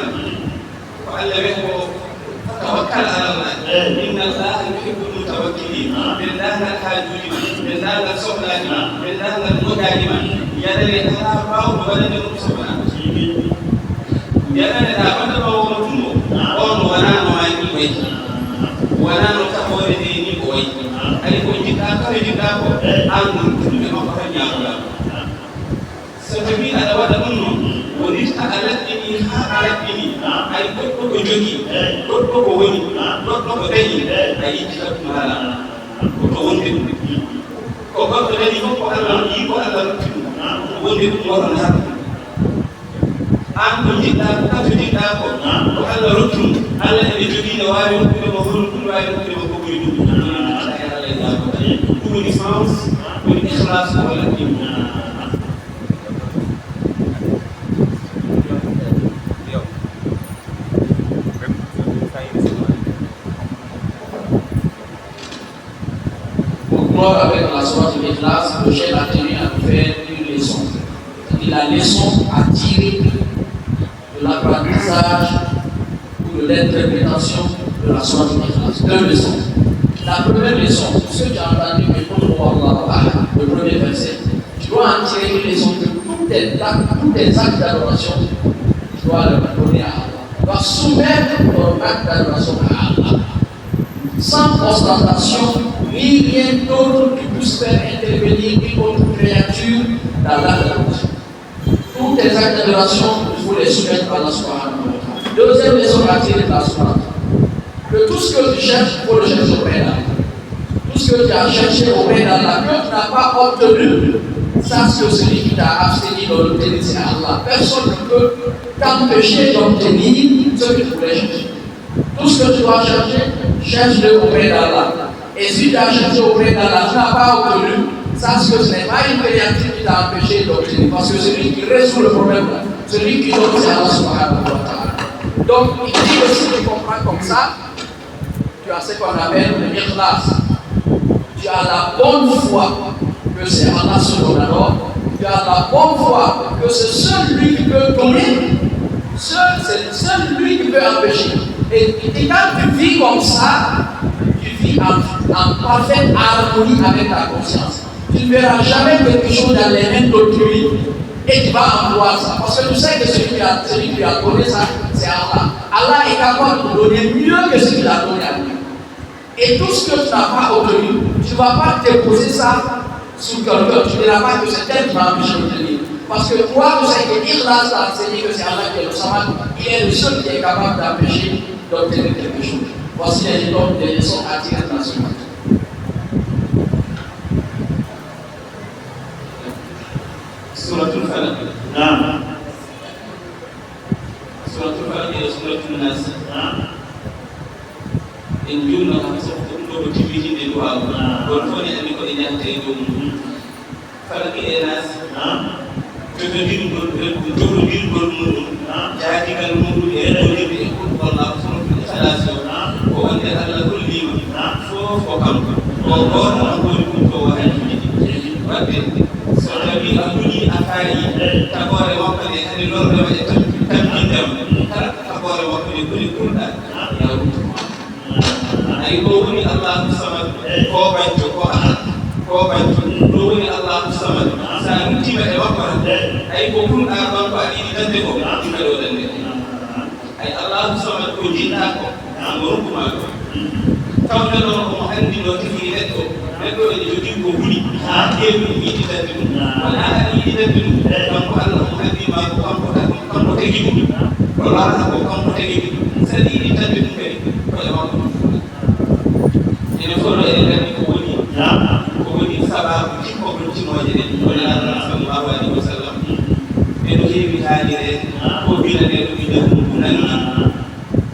ko Allah wiyi ko, "Fatawakkal ala Allah. Inna Allaha yuhibbul mutawakkilin." Denndaangal haajuuji ma, denndaangal sohlaaji ma, denndaangal moƴƴaaji ma, yanane alaa baawɗo waɗande ɗum so wonaa. Yanane ɗaa wonde ɗo wonno ɗum o, on wonaa no maa ni wayi. Wonaa no tahoore nde ni o wayi. Hay ko njiɗɗaa, kala njiɗɗaa ko, aan ɗum ɗum ɓe makko tan ñaagoɗaa. So tawii aɗa waɗa ɗum noon, wonit aɗa laɓɓinii haa a laɓɓinii, hay goɗɗo ko jogii, goɗɗo ko woni, goɗɗo ko dañi, a yejjitat ɗum haa laaɓa. Ko to wonde ɗum. Ko goɗɗo dañi fof ko Allah, yii ko Allah rokki ɗum. Wonde ɗum woto ndaar ɗum. Aan ko njiɗɗaa, ko kato njiɗɗaa ko, ko Allah rokki ɗum. Allah ene jogii ne waawi hokkude mo hono ɗum, waawi hokkude mo ko ɓuri ɗum. Ɗum woni sens, woni ikhlas, ko walla ɗum. Pour clore avec la sourate de l'Ikhlas, le chef a tenu à nous faire une leçon. C'est-à-dire la leçon à tirer de l'apprentissage ou de l'interprétation de la sourate de l'Ikhlas. Deux leçons. La première leçon, ce que tu as entendu de Qul huwallahu ahad, le premier verset, tu dois en tirer une leçon que tous tes actes, tous tes actes d'adoration, tu dois les donner à Allah. Tu dois soumettre ton acte d'adoration à Allah. Sans ostentation, ni rien d'autre qui puisse faire intervenir une autre créature dans l'acte d'adoration. Tous tes actes d'adoration, il faut les soumettre à Allah subhanahu wa ta'ala. Deuxième leçon à tirer de la sourate, que tout ce que tu cherches, il faut le chercher auprès d'Allah. Tout ce que tu as cherché auprès d'Allah, que tu n'as pas obtenu, sache que celui qui t'a abstenu de l'obtenir, c'est Allah. Personne ne peut t'empêcher d'obtenir ce que tu voulais chercher. Tout ce que tu dois chercher, cherche-le auprès d'Allah. Et si tu as cherché auprès d'Allah, tu n'as pas obtenu, sache que ce n'est pas une créature qui t'a empêché d'obtenir. Parce que celui qui résout le problème, celui qui donne, c'est Allah subhanahu wa ta'ala. Donc, il dit que si tu comprends comme ça, tu as ce qu'on appelle l'ikhlas. Tu as la bonne foi que c'est Allah ce qu'on adore. Tu as la bonne foi que c'est seul lui qui peut donner, seul, c'est seul lui qui peut empêcher. Et, et quand tu vis comme ça, tu vis en, en parfaite harmonie avec ta conscience. Tu ne verras jamais quelque chose dans les mains d'autrui et tu vas en vouloir ça. Parce que tu sais que celui qui a, celui qui a donné ça, c'est Allah. Allah est capable de donner mieux que ce qu'il a donné à lui. Et tout ce que tu n'as pas obtenu, tu ne vas pas déposer ça sur quelqu'un. Tu ne diras pas que c'est tel qui m'a empêché d'obtenir. Parce que toi, tu sais que l'ikhlas t'a enseigné que c'est Allah qui est le samad, il est le seul qui est capable d'empêcher d'obtenir quelque chose. Voici les leçons, les leçons à tirer dans ce match. Suratul Falaq. Naam. Suratul Falaq e Suratul Nas. Naam. En njuumno kam, sabu ko ɗum ɗo ko timmitiinde duwaaw. Naam. Kono fof ne anndi ko ɗe njahata e dow mum. Falaq e Nas. Naam. Jotondirgol, jotondirgol muɗum, naam, jaadigal muɗum e jotondirde e Qul huwallahu, Suratul Ikhlasi o, naam, ko wonde Allah holliima, naam, fof ko kanko. Ko gooto tan woni ɗum ko o anndi. Wadde, so tawii a muñii, a faayii, tagoore makko nde hade lorre ma e tam-, tampinde ma, kala tagoore makko nde koni kulɗa, naam, ya ruttu. Ay, ko woni Allahu Samad, ko banjo, ko ahad, ko banjo. Ɗum woni Allahu Samad. Sa ruttiima e makko tan, ay, ko kulɗa kanko aɗa yiɗi dañde ko, ɗum aɗa dande. Ay, Allahu Samad, ko njiɗɗa ko, mo rokku ma ko. Tawde noon omo anndi no tigi neɗɗo, neɗɗo ene jogii ko huli, haa heewi ɗum yiɗi dañde ɗum. Wonaa aɗa yiɗi dañde ɗum, kanko Allah omo anndi ma ko kanko tan, kanko tagi ɗum. Wonaa ko kanko tagi ɗum. So aɗa yiɗi dañde ɗum kadi, ko e makko ɗum fuɗɗa. Ene fof eɗen nganndi ko woni, ko woni sabaabu jippagol jimooje ɗen. Woni Nulaaɗo sallallahu alayhi wa sallam. Ɓe no heewi haalire, ko bilaneeɗo ɓiɗɗo mum nanni.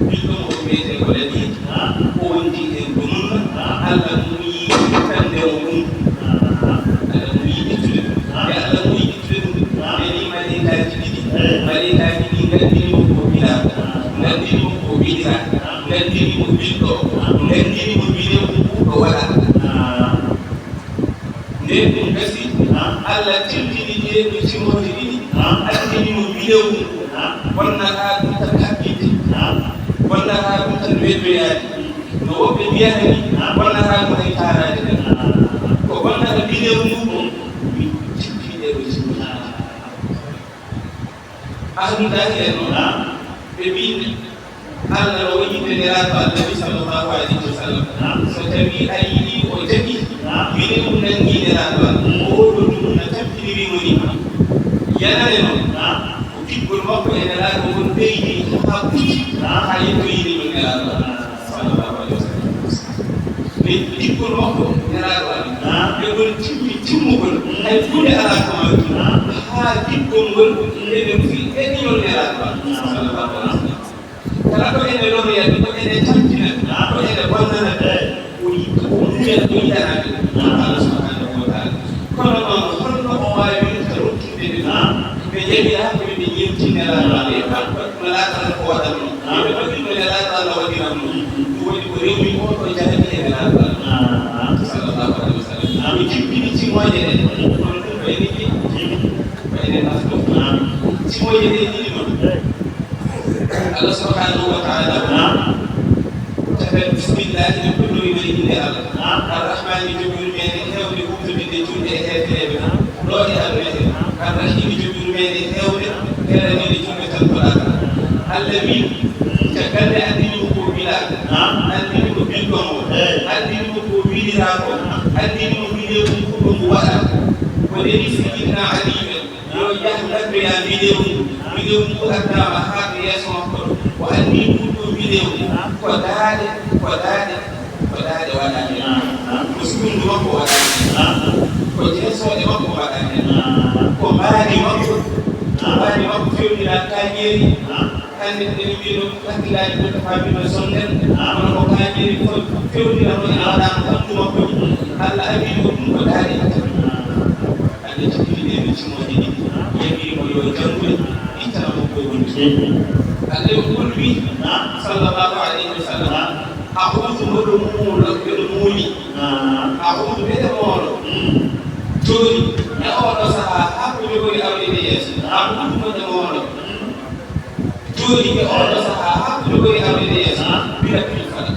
Ɓiɗɗo mo wiyetee ko Labiid, o wondi en ko nun, Allah muyi tan nde o ɗum. Allah muyi ittude ɗum. Nde Allah muyi ittude ɗum, ɓe ni maleykaaji ɗiɗi. Maleykaaji ɗi ngandini mo ko bila, ngandini mo ko bidira, ngandini mo bilɗo, ngandini mo bilewu ɗo waɗa. Nde ɗum gasi, Allah tindini ɗee ɗo jimooje ɗiɗi, andini mo bilewu ngu, bonnata ɗum tan haɓɓiɗde, bonnata ɗum tan weddoyaade. No woɓɓe mbiyata ni, bonnata ɗum hay taaraade tan. Ko bonnata bilewu ngu ko, mi jippi ɗee ɗo jimooje. Ahlu Zahir en noon, ɓe mbiyi Allah no waɗi ɓe Nelaaɗo Annabi sallallahu alayhi wa sallam. So tawii a yiɗi o jaɓi, minen ɗum nanngii Nelaaɗo Allah. Ko oɗo ɗum no tampiniri mo ni. Yanane noon, ko giggol makko e Nelaaɗo ngol ɓeydi haa ɓurti, haa yettoyini ɗum Nelaaɗo Allah. Sallallahu alayhi wa sallam. Min giggol makko Nelaaɗo Allah. Ɓe ngol timmi timmugol. Hay huunde alaa ko mawi. Haa giggol ngol, eɓe rufi e ɗiɗol Nelaaɗo Allah. Sallallahu alayhi wa sallam. Ka Ko ene loruyata, ko ene tampinata, ko ene bonnanata. O yiɗi, o muñata, o yiɗanaa ɓe. Allah subhanahu wa taala. Kono noon, holno o waawirta rokkude ɓe ɗum? Ɓe njaɓiraa ko ɓe ñeemti Nelaaɗo Allah e kamɓe, no Nelaaɗo Allah ko waɗatnoo. Ɓe mbaɗi ko Nelaaɗo Allah waɗiratnoo. Ɗum waɗi ko rewmi ko, ko jahdi e Nelaaɗo Allah. Sallallahu alaihi wasallam. Ɓe jippini timooje ɗe. Kono ɗum ko ene jeyi. Ko ene nafto. Timooje ɗe ɗiɗi noon. Allah subhanahu wa taala. Tagal bismillahi, no kulloyno e innde Allah. Arrahmani, jogiiɗo meɗen heewde huutodirde juulɓe e heefereɓe ɗo e aduna he. Arrahimi, jogiiɗo meɗen heewde heraniiɗo juulɓe tan ko ɗaɗa. Allah wi, caggal nde anndini mo ko wilaa, anndini mo bilɗo mo, anndini mo ko wiliraa ko, anndini mo mbiɗe mum ko ɗum waɗa. Ko nde wi Sayyidina Ali ɓe, yo yah ngaddoya vidéo ngu. Vidéo ngu addaama haa to yeeso makko ɗo. O anndii ngu ɗo vidéo ngu. Ko daaɗe, ko daaɗe, ko daaɗe waɗaa heen. Ko sukundu makko waɗaa heen. Ko jeesooɗe makko waɗaa heen. Ko mbaadi makko. Ko mbaadi makko fewndiraa kaañeeri. Hannde eɗen mbiyi ɗo hakkillaaji ɗo ko faami ɗo sonngen. Kono ko kaañeeri fof fewndiraa ɗo ene waɗaa ko ɓanndu makko ni. Allah adii ko ɗum ko daaɗe. Hannde jippini ɗe mi timooje ɗiɗi. Yamirii mo yo janngude, ittana mo ko woni. Hannde o ɗon wi, sallallahu alayhi wa sallam, a huutu mboɗo muula, mbeɗo muuli. A huutu mbeɗo moolo. Jooni, e oɗo sahaa, haa ko jogori awde e yeeso. A huutu mboɗo moolo. Jooni, e oɗo sahaa, haa ko jogori awde e yeeso. Mbiɗa pil fala.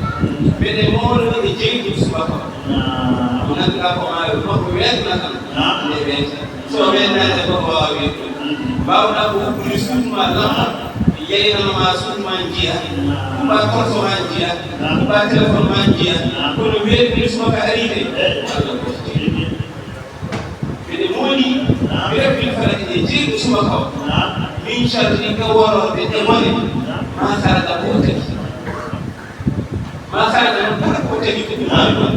Mbeɗe moolo e jeyɗo subaka. Mo ngannduɗaa ko maayo, makko weetna kam. Nde weeta. So o weetnaani ko o waawaa weetde. Mbaawɗaa ko hubbude suudu ma lamma, yeynano ma suudu ma njiya, kuɓaa torso ma njiya, kuɓaa téléphone ma njiya, kono weetde suudu ma ka arii de, Allah ko jeyi. Mbeɗe mooli, mi rabbin falaki e jeeɗu suudu ma kaw. Min sharri ka wororde e bone, ma khalaqa ko o tagi. Ma khalaqa noon kala ko tagi ko ɗum ari ɗon.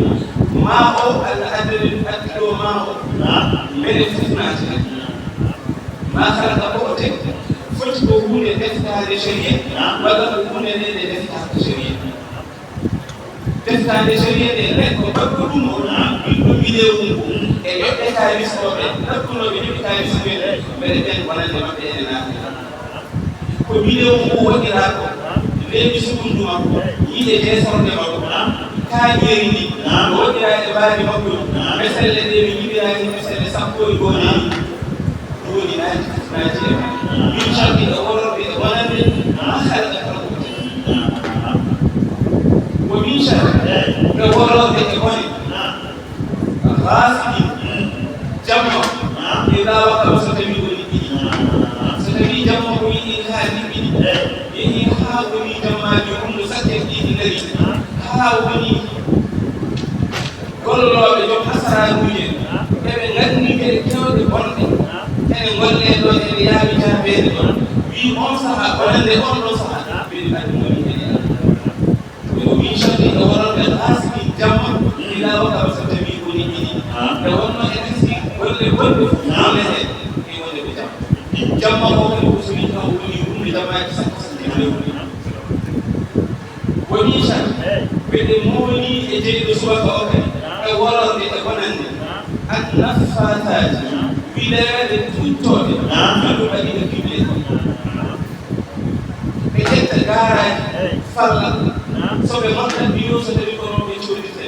Ma o, Allah addani ɗum addi ɗo ma o. Mbeɗe fof naati. Ma khalaqa ko o tagi. Foti ko huunde deftaande sharia, walla ko huunde nde nde deftaaka sharia. Deftaande sharia nde, ɓe ko baɗɗo ɗum o, ɓiɗɗo vidéo mum ko, e yoɓɓe kaalis o ɓe, ɗaɓɓunooɓe yoɓɓe kaalis ɓe, mbeɗe ɓen wonande maɓɓe ene naati. Ko vidéo mum o waɗiraa ko, leeɓi sukundu makko, yiɗe desorde makko, kaañeeri ndi, no waɗiraa e mbaadi makko, meselle ɗe mi yiɗiraa heen meselle sappo e go'o ɗe. Ɗum woni naati, naati e ma. Min sharri e wororde e wonande, ma khalaqa kala ko tagi. Wa min sharri, e wororde e bone. Ghasidin, jamma, idha waqaba, so tawi o niɓɓiɗi. So tawi jamma o yiɗi haa niɓɓiɗi, yehi haa woni jammaaji hunde sakke ɗiɗi nari, haa woni gollooɓe joom asaraaruuje, eɓe nganndi geɗe keewɗe bonɗe, ene ngollee ɗo, ene yaawi jaabeede ɗo. Wii on sahaa, wonande on ɗon sahaa, mbeɗe nganndi woni ene. Ko min sharri, e wororde ghasidin jamma, idha waqaba, so tawi o niɓɓiɗi. Nde wonnoo en hisi golle bonɗe fof, naamnete e wonde ko jamma. Jamma o kadi ko so wii taw woni hunde jammaaji sappo so tigi lewru. Wa min sharri, mbeɗe mooli e jeyɗo subaka o kadi, e wororde e bonande, an naffasaati, wileede tuuttooɓe, fil uqadi, e piɓle. Ɓe ƴetta gaaraaji, falla. So ɓe noddat, mbiyo so tawi ko noon ɓe coodirte.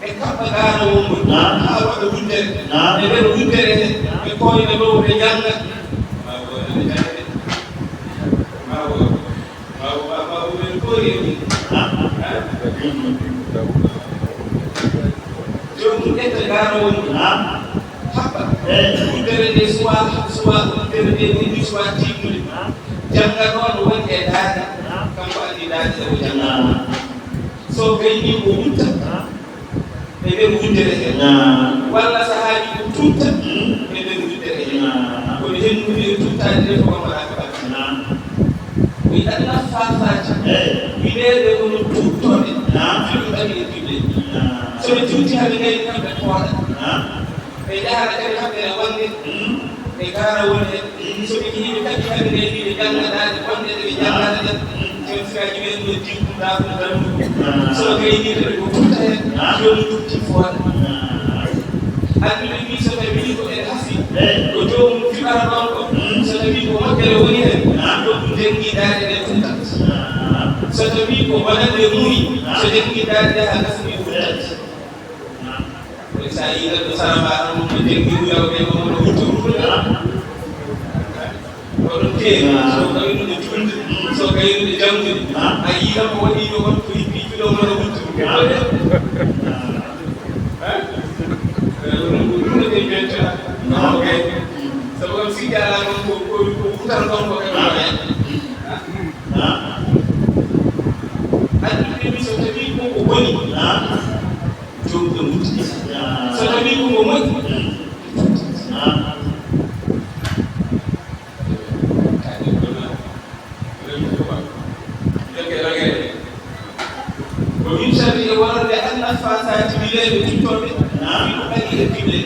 Ɓe kaɓɓa gaara wonngol, haa waɗa wuddere. E nder wuddere he, ɓe kooyna ɗo, ɓe njannga. Maa wooda ɓe jannga de. Maa wooda. Maa wo-, maa, maa wo ɓe koori e mum. Joomum ƴetta gaara wonngol. Haɓɓa. Wuddere nde suwaa, suwaa wuddere nde woni suwaa tiiɗnude. Jannga ɗoon woni e daande. Kanko anndi daande ɗo o jannga. So gayni o wutta e nder wuddere he. Walla sahaaji o tutta e nder wuddere he. Kono henndude e tuttaade nde fof kam waɗaaka batte. Wi ɗan naffasaati. Wiɗeede kono tuttooɓe. Fil uqadi, e piɓle. So ɓe tutti haa ɓe ngayni kam ɓe pooɗa. Ɓe njahata kadi kamɓe e wonde e gaara woni en. So ɓe njehii ɓe kaɓɓi kamɓe ngayni ɓe jannga daande bonɗe ɗe ɓe jannganata ɗen. Te Siraaji ɓen no jikku ɗaɓɓu ɗanɗu. So gayni kadi ko ɓurta heen, jooni ɗum jifooɗe. Andude mi so tawi ko en hasi, ko joomum fiɓata ɗon ko. So tawi ko moƴƴere woni heen, ɗum janngi daande ɗe ɓurtat. So tawi ko bonannde muuyi, so janngi daande ɗe haa gasni ɓurtat. Kono so a yii neɗɗo sarama tan, mo janngi ɗum yawde, mo woni wuttude. Oɗon teeri, so gaynude julde, so gaynude janngude, a yii tan ko waɗi yo on ko yimɓe julo mona wuttu. Eh? Eh, ɗum ko ɗum ɗo ɓe mbiyata. Ok. Sabu on sikki alaa ɗon ko, ko, ko wutan ɗon ko ɓe mbaɗa. Andude mi so tawi ko ko boni. Joom ɗum wutti. So tawi ko ko moƴƴi. Jokke ragere. Ko min sharri e wororde annaffasaati wiyeede tuttooɓe. Naam. Ko kadi e piɓle.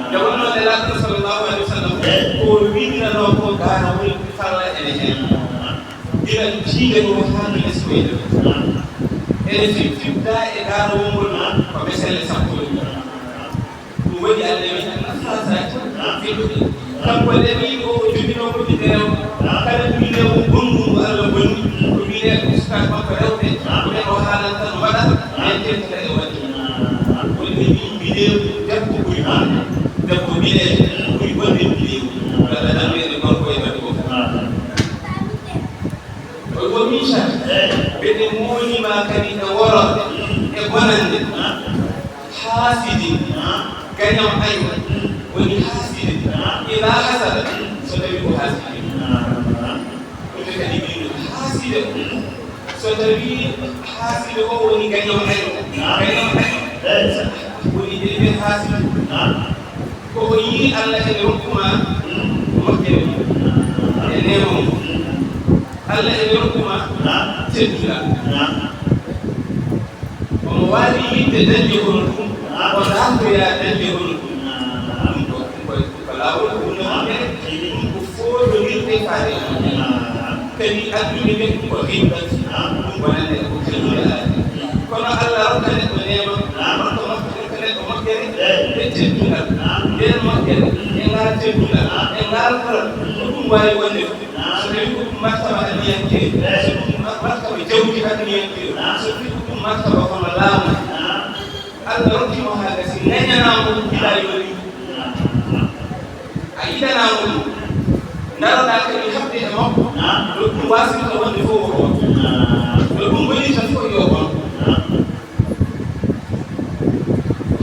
Nde wonnoo Nelaaɗo sallallahu alaihi wasallam, ko o winndanoo ko gaana woni falla ene heen. Gila tiinde ko haa no esɓeyde. Ene fib-, fibda e gaana wongol ko mesele sappo e ɗiɗi. Ɗum waɗi Alla wi, "Annaffasaati fil uqad." Kanko nde wi o, o joginoo ko ɓiɓɓe rewɓe. Kala ko wiyee ko bonɗum ko Alla bonni, ko wiyee ko sukaaɓe makko rewɓe, ko ɓe o haalanta no waɗa, ɓen tentata e waɗde. Woni ɓe mbi, mbiɗeewu debbo ɓuri bonde, debbo mbiɗeejo ɓuri bonde mbiɗeewu. Walla tan wiyde gorko e debbo. Ko ɗum min sharri. Mbeɗe mooli ma kadi e wororde, e bonannde. Haasidin, gaño año, woni haaside. Ila hasada, so tawi ko haaside. Ɗum kadi min haaside. So tawi haaside o woni gaño año. Gaño año. Woni ɗe ɓe haaside. Ko o yii Alla ene rokku ma moƴƴere e neema mum. Alla ene rokku ma tedduɗaa. Omo waawi yiɗde dañde hono ɗum, o laatoya dañde hono ɗum. Ɗum ko, ɗum ko, ko laawol ko woni moƴƴere, ɗum ko footondirde faade e moƴƴere. Kadi addude ɓe ko rimɗat, ɗum wonande ko tedduɗaa. Kono Alla rokka neɗɗo neema, rokka moƴƴere. Neɗɗo moƴƴere, e teddungal, nden moƴƴere, e ngal teddungal, e ngal koral, ko ɗum waawi wonde fof. So tawi ko ɗum martaba addiyanke, so ɗum ma-, martaba jawdi addiyanke, so tawi ko ɗum martaba hono laamu. Alla rokki mo haa gasi, ngañanaa mo ɗum gila yo ɗum. A yiɗanaa mo ɗum. Ndaroɗaa kadi haɓde e makko, no ɗum waasirta wonde fof ko ɗoon. No ɗum wonirta fof yo ɗoon.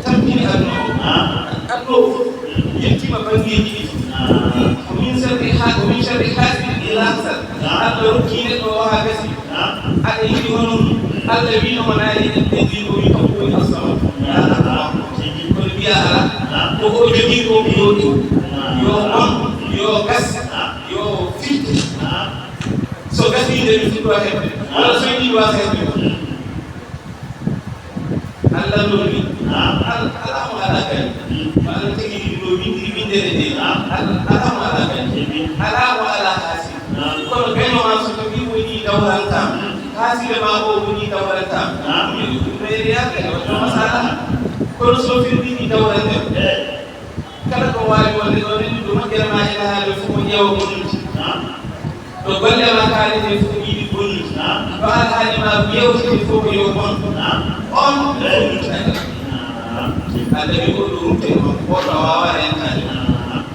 Tampini aduna o. Aduna o fof yettiima banngeeji ɗi fof. Ko min sharri ha-, ko min sharri haasidin idaa hasad. Alla rokki neɗɗo o haa gasi. Aɗa yiɗi hono ɗum? Alla wiino mo naali en ɓe ɗi o wi kanko woni As-Samad. Kono mbiya alaa. Ko o jogii ko ko yo ɗum. Yo on, yo gas, yo firti. So gasii nde mi fuɗɗo heɓde. Walla so yiɗi waasa heɓde. Alla noon wi, al-, alaa mo alaa kadi. Ko Alla tigi ɗum ɗo winndiri winndere nde. Al-, alaa mo alaa kadi. Alaa mo alaa haasi. Kono gaño ma so tawi woni dawrantam. Haaside ma o woni dawrantam. Min ɗum ɓeyde yaade, waɗde masala. Kono so firndini dawrande. Kala ko waawi wonde ɗo nani ɗo moƴƴere ma ene haali fof o ƴeewa bonnude. Ɗo golle ma kaali ɗe fof o yiɗi bonnude. Ɗo alhaali ma yewtete fof ko yo bon. On ɗo rutata. Alla wi o ɗo rutte ko, o ɗo waawa rentaade.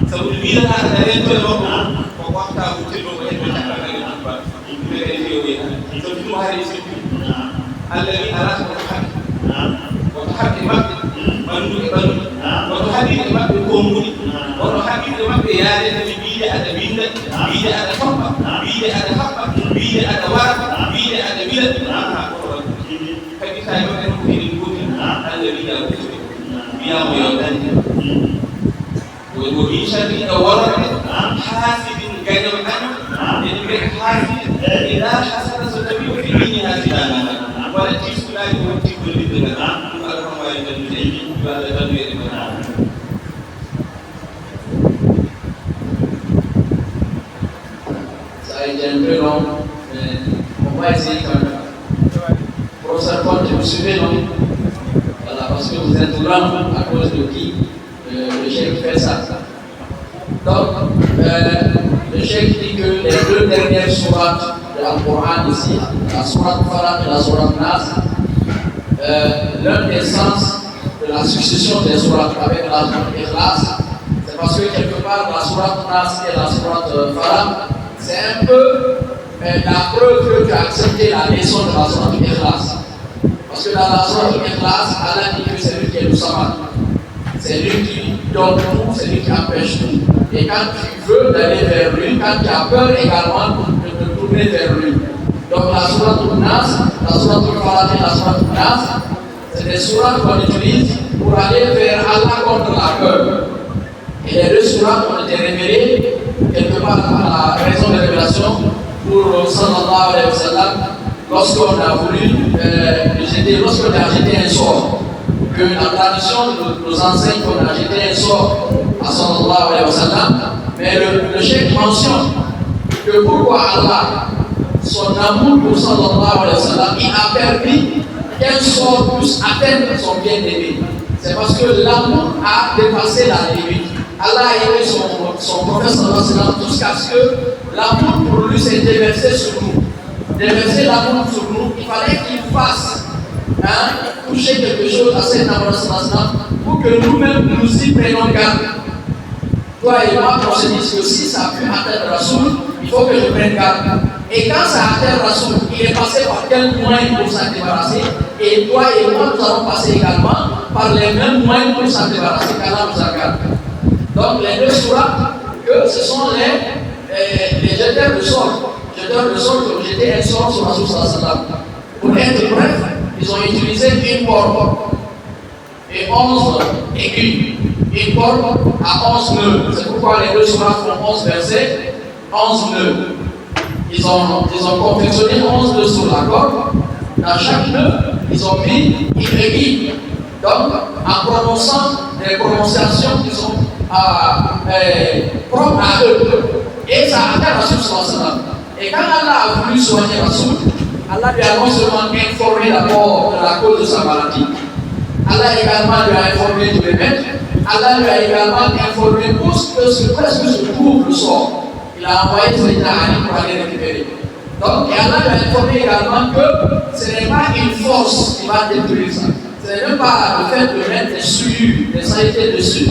Sabu ɗum wiɗata aɗa rento e makko, ko waxta ko teddo ko heddo cakka kadi ɗum ba. Yimɓe ɓe feewi. So ɗum hari sikki. Alla wi alaa ko haɓi. Woto haɓɓe maɓɓe ɓanndu e ɓanndu. Woto haɓir e maɓɓe konnguɗi. Woto haɓir e maɓɓe yaade kadi wiide aɗa winnda, wiide aɗa toppa, wiide aɗa haɓɓa, wiide aɗa wara, wiide aɗa wila. Haa ko waɗi. Kadi tawi maɓɓe ko eɗen gooti. Alla wiya ko wiya mo yo dañde. Woni ko min sharri e wororde, haasidin gaño año, en mbiya haasidi, idaa hasada so tawi o fiɓɓini haasidaango ngal. Wala tiiɗuɗaaji won tiiɗuɗi ngal, ɗum Alla tan waawi dañde, yo Alla dañdu en e mon. So a yii jannde noon, e, ko On va essayer quand même. Professeur Paul, je vous suivez, non? Voilà, parce que vous êtes là à cause de qui, euh, le cheikh fait ça. Donc, euh, le cheikh dit que les deux dernières sourates de la Coran ici, la sourate Falaq et la sourate Nas, euh, l'un des sens de la succession des sourates avec la sourate Ikhlas, c'est parce que quelque part la sourate Nas et la sourate, euh, Falaq, c'est un peu, euh, la preuve que tu as accepté la leçon de la sourate Ikhlas. Parce que dans la sourate Ikhlas, Allah dit que c'est lui qui est le Samad. C'est lui qui donne tout, c'est lui qui empêche tout. Et quand tu veux d'aller vers lui, quand tu as peur également de te tourner vers lui. Donc la sourate Nas, la sourate Falaq et la sourate Nas, c'est des sourates qu'on utilise pour aller vers Allah contre la peur. Et les deux sourates ont été révélées quelque part à la raison de révélation pour, euh, sallallahu alayhi wa sallam, lorsqu'on a voulu, euh, le jeter, lorsqu'on a jeté un sort, que la tradition nous, nous enseigne qu'on a jeté un sort à sallallahu alayhi wa sallam, mais le, le cheikh mentionne que pourquoi Allah, son amour pour sallallahu alayhi wa sallam, il a permis qu'un sort puisse atteindre son bien-aimé. C'est parce que l'amour a dépassé la limite. Allah a aimé son, son prophète sallallahu alayhi wa sallam jusqu'à ce que l'amour pour lui s'est déversé sur nous. Déverser l'amour sur nous, il fallait qu'il fasse, hein, toucher quelque chose à cet amour sallallahu alayhi wa sallam pour que nous-mêmes nous y prenions garde. Toi et moi, qu'on se dise que si ça a pu atteindre Rasoul, il faut que je prenne garde. Et quand ça atteint Rasoul, il est passé par quel moyen pour s'en débarrasser? Et toi et moi, nous allons passer également par les mêmes moyens pour s'en débarrasser, qu'Allah nous en garde. Donc les deux sourates, que ce sont les, les, les jeteurs de sorts. Jeteurs de sorts qui ont jeté un sort sur Rasoul sallallahu alayhi wa sallam. Pour être bref, ils ont utilisé une corde et onze aiguilles, une corde à onze nœuds. C'est pourquoi les deux sourates font onze versets, onze nœuds. Ils ont, ils ont confectionné onze nœuds sur la corde. Dans chaque nœud, ils ont mis une aiguille. Donc, en prononçant des prononciations qui sont, euh, euh, propres à eux. Et ça atteint Rasoul sallallahu alayhi wa sallam. Et quand Allah a voulu soigner Rasoul, Allah lui a non seulement informé d'abord de la cause de sa maladie, Allah également lui a informé du remède, Allah lui a également informé où est-ce que, où est-ce que se trouve le sort. Il a envoyé Sayyidina Ali pour aller récupérer. Donc, et Allah lui a informé également que ce n'est pas une force qui va détruire ça. Ce n'est même pas le fait de mettre des souillures, des saletés dessus,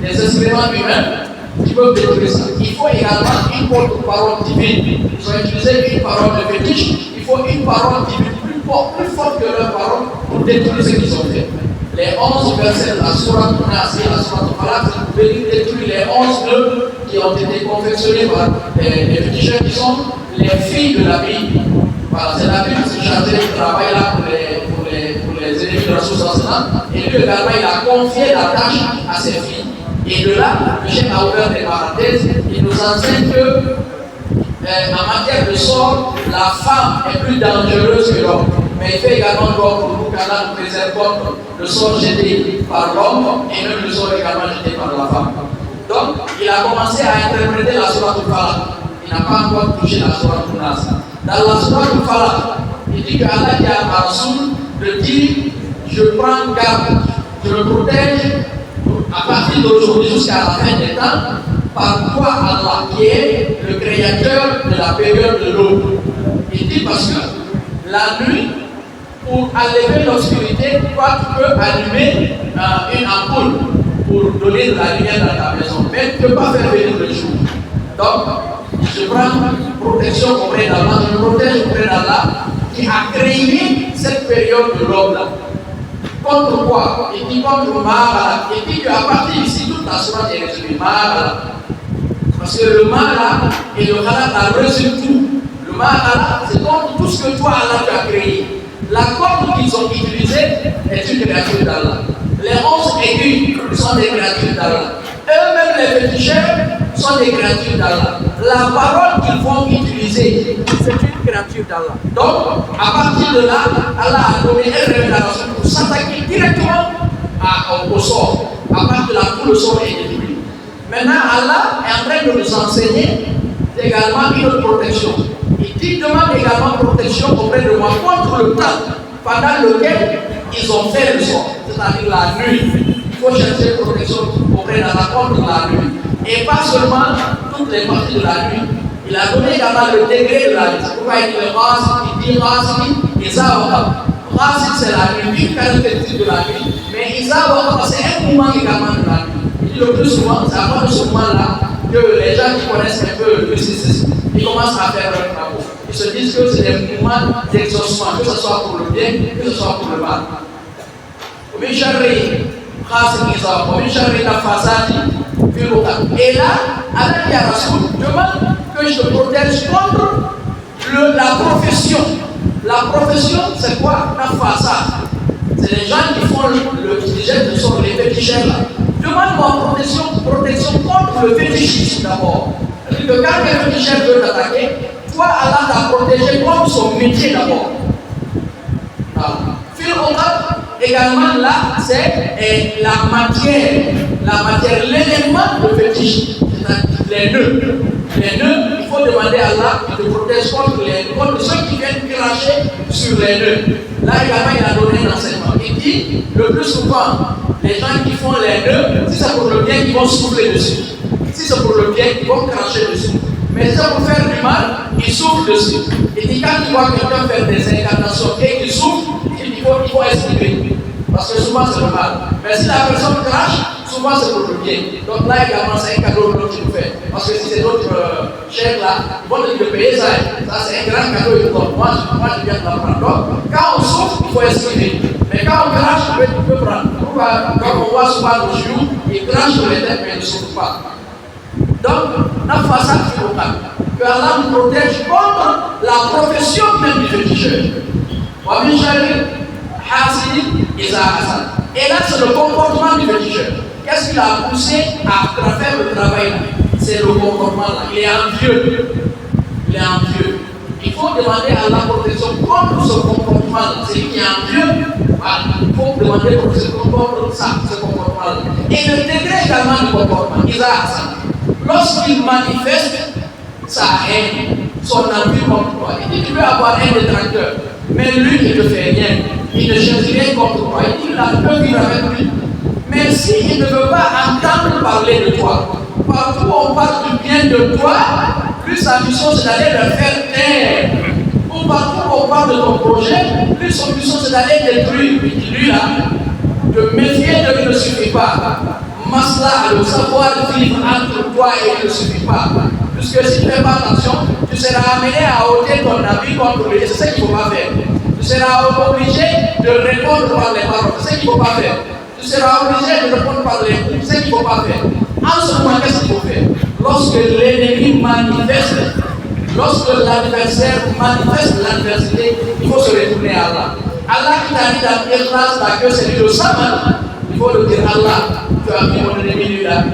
des excréments humains qui peuvent détruire ça. Il faut également une contre-parole divine. Ils ont utilisé une parole de fétiche. Il faut une parole divine plus forte, plus forte que leur parole pour détruire ce qu'ils ont fait. Les onze versets de la sourate Nas et la sourate Falaq, c'est pour venir détruire les onze nœuds qui ont été confectionnés par les, les féticheurs qui sont les filles de la Bible. Voilà, c'est la Bible qui se chargeait du travail là pour les, pour les, pour les ennemis de Rasoul sallallahu alayhi wa sallam. Et lui également, il a confié la tâche à ses filles. Et de là, le cheikh a ouvert des parenthèses, il nous enseigne que, euh, en matière de sort, la femme est plus dangereuse que l'homme. Mais il fait également droit pour nous, qu'Allah nous préserve contre le sort jeté par l'homme et même le sort également jeté par la femme. Donc, il a commencé à interpréter la sourate Al-Falaq. Il n'a pas encore touché la sourate Al-Nas. Dans la sourate Al-Falaq, il dit que Allah dit à Rasoul de dire, je prends garde, je me protège à partir d'aujourd'hui jusqu'à la fin des temps, par toi, Allah, qui est le créateur de la période de l'aube. Il dit parce que la nuit, pour enlever l'obscurité, toi, tu peux allumer, euh, une ampoule pour donner de la lumière dans ta maison, mais tu ne peux pas faire venir le jour. Donc, je prends protection auprès d'Allah, je me protège auprès d'Allah qui a créé cette période de l'aube là. Contre quoi? Il dit contre ma khalaq. Il dit qu'à partir d'ici, toute la sourate est résumée. Ma khalaq. Parce que le ma là et le khalaq là résume tout. Le ma khalaq, c'est contre tout ce que toi, Allah, tu as créé. La corde qu'ils ont utilisée est une créature d'Allah. Les onze aiguilles sont des créatures d'Allah. Eux-mêmes, les féticheurs sont des créatures d'Allah. La parole qu'ils vont utiliser, c'est une créature d'Allah. Donc, à partir de là, Allah a donné un révélation pour s'attaquer directement à, au, au sort. À partir de là, tout le sort est détruit. Maintenant, Allah est en train de nous enseigner également une autre protection. Il Ils demandent également protection auprès de moi contre le temps pendant lequel ils ont fait le sort, c'est-à-dire la nuit. Il faut chercher protection auprès d'Allah contre la nuit. Et pas seulement toutes les parties de la nuit. Il a donné également le degré de la nuit. C'est pourquoi il dit le Ghasik, il dit Ghasik, et ça, on va. Ghasik, c'est la nuit, une caractéristique de la nuit. Mais Iza Waqab, c'est un moment également de la nuit. Il dit le plus souvent, c'est à partir de ce moment-là que les gens qui connaissent un peu le mysticisme, ils commencent à faire leurs travaux. Ils se disent que c'est des moments d'exaucement, que ce soit pour le bien, que ce soit pour le mal. ومن شر غاسق إذا وقب، ومن شر النفاثات في العقد. Et là, Allah dit à Rasoul, demande que je te protège contre le- la profession. La profession, c'est quoi? Naffasat. C'est les gens qui font le, le, qui jettent le sort, les féticheurs là. Demande-moi protection, protection contre le fétichisme d'abord. C'est-à-dire que quand un féticheur veut t'attaquer, toi, Allah t'a protégé contre son métier d'abord. Voilà. Fil uqad, également là, c'est euh, la matière, la matière, l'élément de fétiche, c'est-à-dire les nœuds. Les nœuds, il faut demander à Allah de te protéger contre, les, contre ceux qui viennent cracher sur les nœuds. Là également, il a donné un enseignement. Il dit, le plus souvent, les gens qui font les nœuds, si c'est pour le bien, ils vont souffler dessus. Si c'est pour le bien, ils vont cracher dessus. Mais si c'est pour faire du mal, ils soufflent dessus. Il dit, quand tu vois quelqu'un faire des incantations et qu'il souffle, il faut, il faut esquiver. Parce que souvent, c'est le mal. Mais si la personne crache, souvent, c'est pour le bien. Donc là également, c'est un cadeau que tu nous fais. Parce que si c'est d'autres euh, chèques là, ils vont te dire de payer ça. Hein. Ça, c'est un grand cadeau. Ils vont, moi, je, moi, je viens de l'apprendre. Donc, quand on souffle, il faut esquiver. Mais quand on crache, tu peux, tu peux prendre. Pourquoi? Quand on voit souvent nos joues, ils crachent sur les têtes, mais ils ne soufflent pas. Donc, Nafasat fil uqad, que Allah nous protège contre la profession même du féticheur. Wa min sharri hasidin iza hasad. Et là, c'est le comportement du féticheur. Qu'est-ce qui l'a poussé à faire le travail là? C'est le comportement là. Il est envieux. Il est envieux. Il faut demander à la protection contre ce comportement. C'est lui qui est envieux. Voilà. Il faut demander protection contre ça, ce comportement. Et le degré également du comportement. Iza hasad. Lorsqu'il manifeste sa haine, son envie contre toi, il dit, tu peux avoir un détracteur, mais lui, il ne fait rien. Il ne cherche rien contre toi. Il dit, il a peu vivre avec lui. Mais s'il ne veut pas entendre parler de toi, partout où on parle du bien de toi, lui, sa mission, c'est d'aller le faire taire. Ou partout où on parle de ton projet, lui, son mission, c'est d'aller détruire. Lui, là, te méfier de lui ne suffit pas. Masla, le savoir vivre entre toi et lui ne suffit pas. Puisque si tu ne fais pas attention, tu seras amené à ôter ton avis contre lui. Et c'est ce qu'il ne faut pas faire. Tu seras obligé de répondre par les paroles. C'est ce qu'il ne faut pas faire. Tu seras obligé de répondre par les coups, ce qu'il ne faut pas faire. En ce moment, qu'est-ce qu'il faut faire? Lorsque l'ennemi manifeste, lorsque l'adversaire manifeste l'adversité, il faut se retourner à Allah. Allah qui t'a dit dans l'Ikhlas, là, que c'est lui le Samad, il faut le dire, Allah, tu as mis mon ennemi lui là.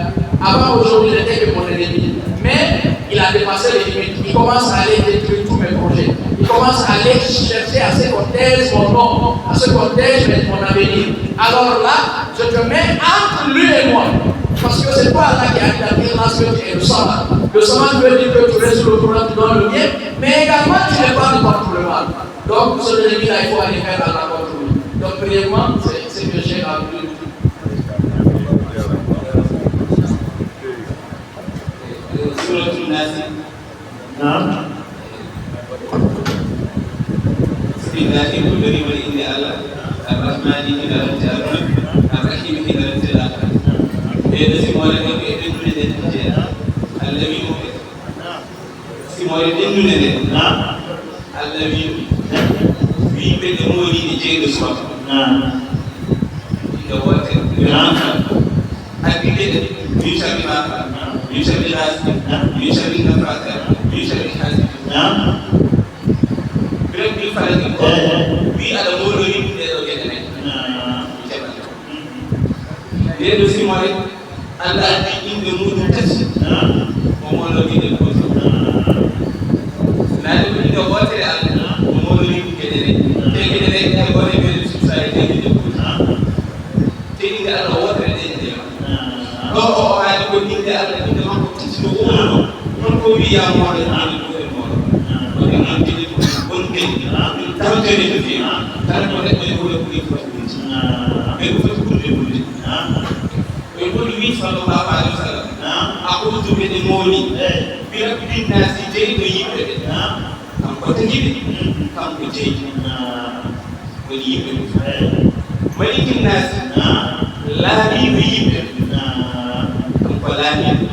Avant aujourd'hui, il était que mon ennemi. Mais il a dépassé les limites. Il commence à aller détruire tous mes projets. Il commence à aller chercher à ce qu'on taise mon nom, à ce qu'on taise mon avenir. Alors là, je te mets entre lui et moi. Parce que c'est toi Allah qui a dit dans l'Ikhlas que tu es le Samad. Le Samad veut dire que tu restes le courant, tu donnes le bien, mais également tu n'es pas le mal. Donc, ce ennemi-là, il faut aller faire la rencontre. Donc, brièvement, c'est ce que j'ai à vous dire. Suratul Nasi. Naam. Bismillahi, ko dori woni innde Allah. Arrahmani, hino renti aduna. Arrahimi, hino renti laakhira. E ɗo si mo renti ko e ɓennude nden jeeya. Allah wi mo ɓe. Si mo renti ɓennude nden. Naam. Allah wi mo. Wi ɓe ɗe moori ɗe jeeɗo suwaka. Naam. Inde woote. Naam. Addi ɗe. Min sharri ma khalaq. Min sharri ghasiqin. Naam. Min sharri naffathati. Min sharri hasidin. Naam. Rabbil falaq ko. Eh. Wi aɗa moolori ɗum ɗe ɗo geɗe nayi. Naam. Ɗe ɗo simoore, Allah addi innde muɗum tati. Naam. O moolori ɗe gooto. Naam. Naade ko innde wootere Allah, o moolori ɗum geɗe nayi. Te geɗe nayi ɗe woni ɓe suusa e ɗe innde gooto. Naam. Te innde Allah wootere ɗe innde ma. Naam. Ɗo o, o haali ko innde Allah, innde makko tati no wowluno. Kono ko wiya moolo, innde ɗum e moolo. Naam. Ko ɗum innde Tawtere no feewi. Kala ko neɗɗo e wuro ko ɗum foti ɗum. Ɓe ɗum foti ɗum e ɗum. Ɓe ɗum wi'i sallallahu alaihi wasallam. Aqulu mbeɗe mooli. Bi rabbin nasi, jeyɗo yimɓe ɓe. Kanko tagi ɓe. Kanko jeyi. Woni yimɓe ɓe. Malikin nasi. Laamiiɗo yimɓe ɓe. Kanko laamiiɗo.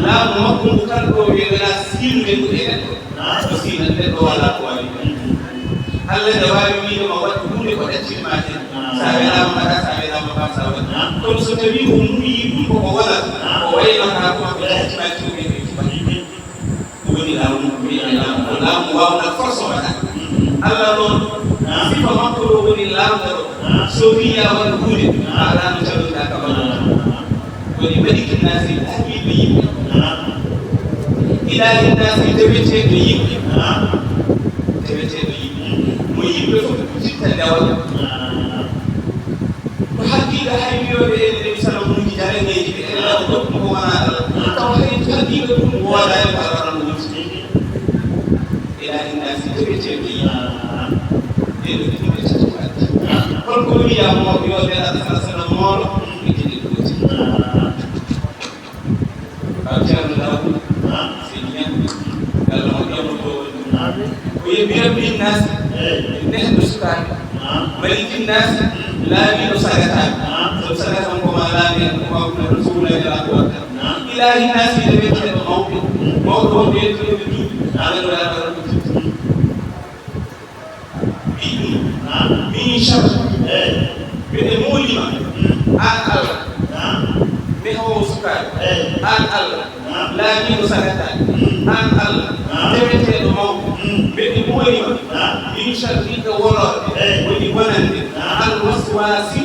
Laamu makko ngu kala ɗo weeɓela siinude ngu e neɗɗo. Ko siina neɗɗo wala ko waɗi. Allah ne waawi wiide ma waɗ huunde ko ɗacciri ma ten. Sa welaama mbaɗa, sa welaama mbaɗa, sa waɗi. Kono so tawi o muuyii ɗum koko wona, o waylata ko ko ɗacciri ma ten. Ɗum woni laamu, ko laamu waawnaa force mbaɗa. Allah noon, sifa makko ɗo woni laamɗo ɗo. So wiyaa waɗ huunde, a alaa no calloɗaa ka mbaɗa. Woni malikin nasi, laaɓiiɗo yimɓe. Ilaahin nasi, deweteeɗo yimɓe. Deweteeɗo yimɓe. Mo yimɓe fof jitta ndewa. Ko haqiiqa hay wiyooɓe en ɗen sanamuuji jaraneeji ɓe en law goɗɗum ko wonaa Allah. Taw hay haqiiqa ɗum woodaani ko Allah tan woni. Ilaahin nasi, deweteeɗo yimɓe. Ɗen ɗo ɗum ɓe tati ko addi. Kono ko wiyaa mo yo nde Allah sala sala moolo, ɓe geɗe gooti. Ceerno Daawuud, seydi men, Yalla moƴƴan mo to woni. Ko ye bi rabbin nasi, neɗɗo sukaaɓe. Malikin nasi, laamiiɗo sagataaɓe. Sabu sagatan ko ma laami en, ko ma ko neɗɗo suuna e laamu watta. Ilaahin nasi, ene wiyetee ɗo mawɓe. Mawɗo wonɓe yettude ɓe duuɓi. Ala ɗo yaata ɗo. Min sharri. Mbeɗe moolima. Aan Allah. Nehoowo sukaaɓe. Aan Allah. Laamiiɗo sagataaɓe. Aan Allah. Deweteeɗo mawɗo. Mbeɗe moolima. Min sharri e wonorde. Woni wonande. Al waswasi.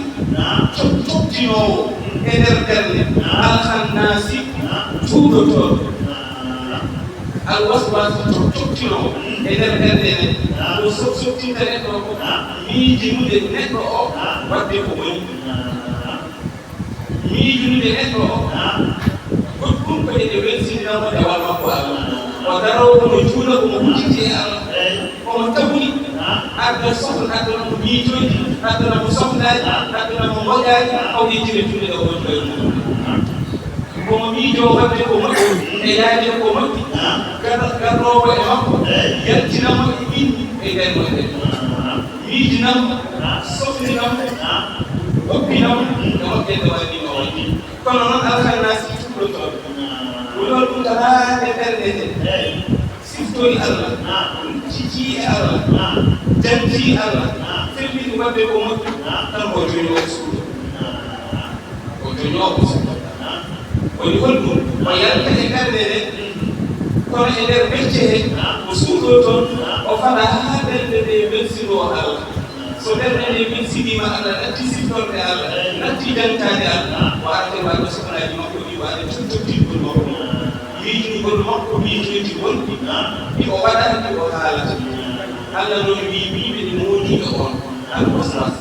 Cop-, coptinoowo. E nder ɓernde. Al khannasi. Tuuɗotooɗo. Al waswas, cop-, coptino e nder ɓernde men. Ko sop-, soptinta neɗɗo ko miijinude neɗɗo o waɗde ko woni. Miijinude neɗɗo o, goɗɗum ko ene welsinira mo dewal makko Allah. O daroowo no juula, omo hucciti e Allah. Omo tawri, adda sohla, addana mo miijooji, addana mo sohlaaji, addana mo ngoƴaaji, o yejjira juuɗe ɗe o woni koye mum. Omo miijoo waɗde ko moƴƴi, e yaajde ko moƴƴi, gar-, garoowo e makko, yaltina mo e ɗin, e nder mo e nder. Miijina mo, sofnina mo, hoppina mo, e moƴƴere waɗde mo waɗde. Kono noon, alkannasi tuuɗotooɗo. Woni on ɗum tan haa e ɓernde nde. Siftori Allah, rucciti e Allah, janti Allah, felliti waɗde ko moƴƴi, tan ko joñoowo suuɗo. Ko joñoowo suuɗo. Woni holɗum? O yalta e ɓernde nde, kono e nder becce he, o suuɗo toon, o faɗa haa ɓernde nde welsiroo Allah. So ɓernde nde welsinii ma, Allah natti siftorde Allah, natti jantaade Allah, o arata e waɗde sohlaaji makko ɗi, o arata e tottirgol makko. Miijnugol makko miijooji wonɗi ɗi o waɗata, ɗi o haalata. Allah noon wii, wii ɓe moodiiɗo on, al waswas.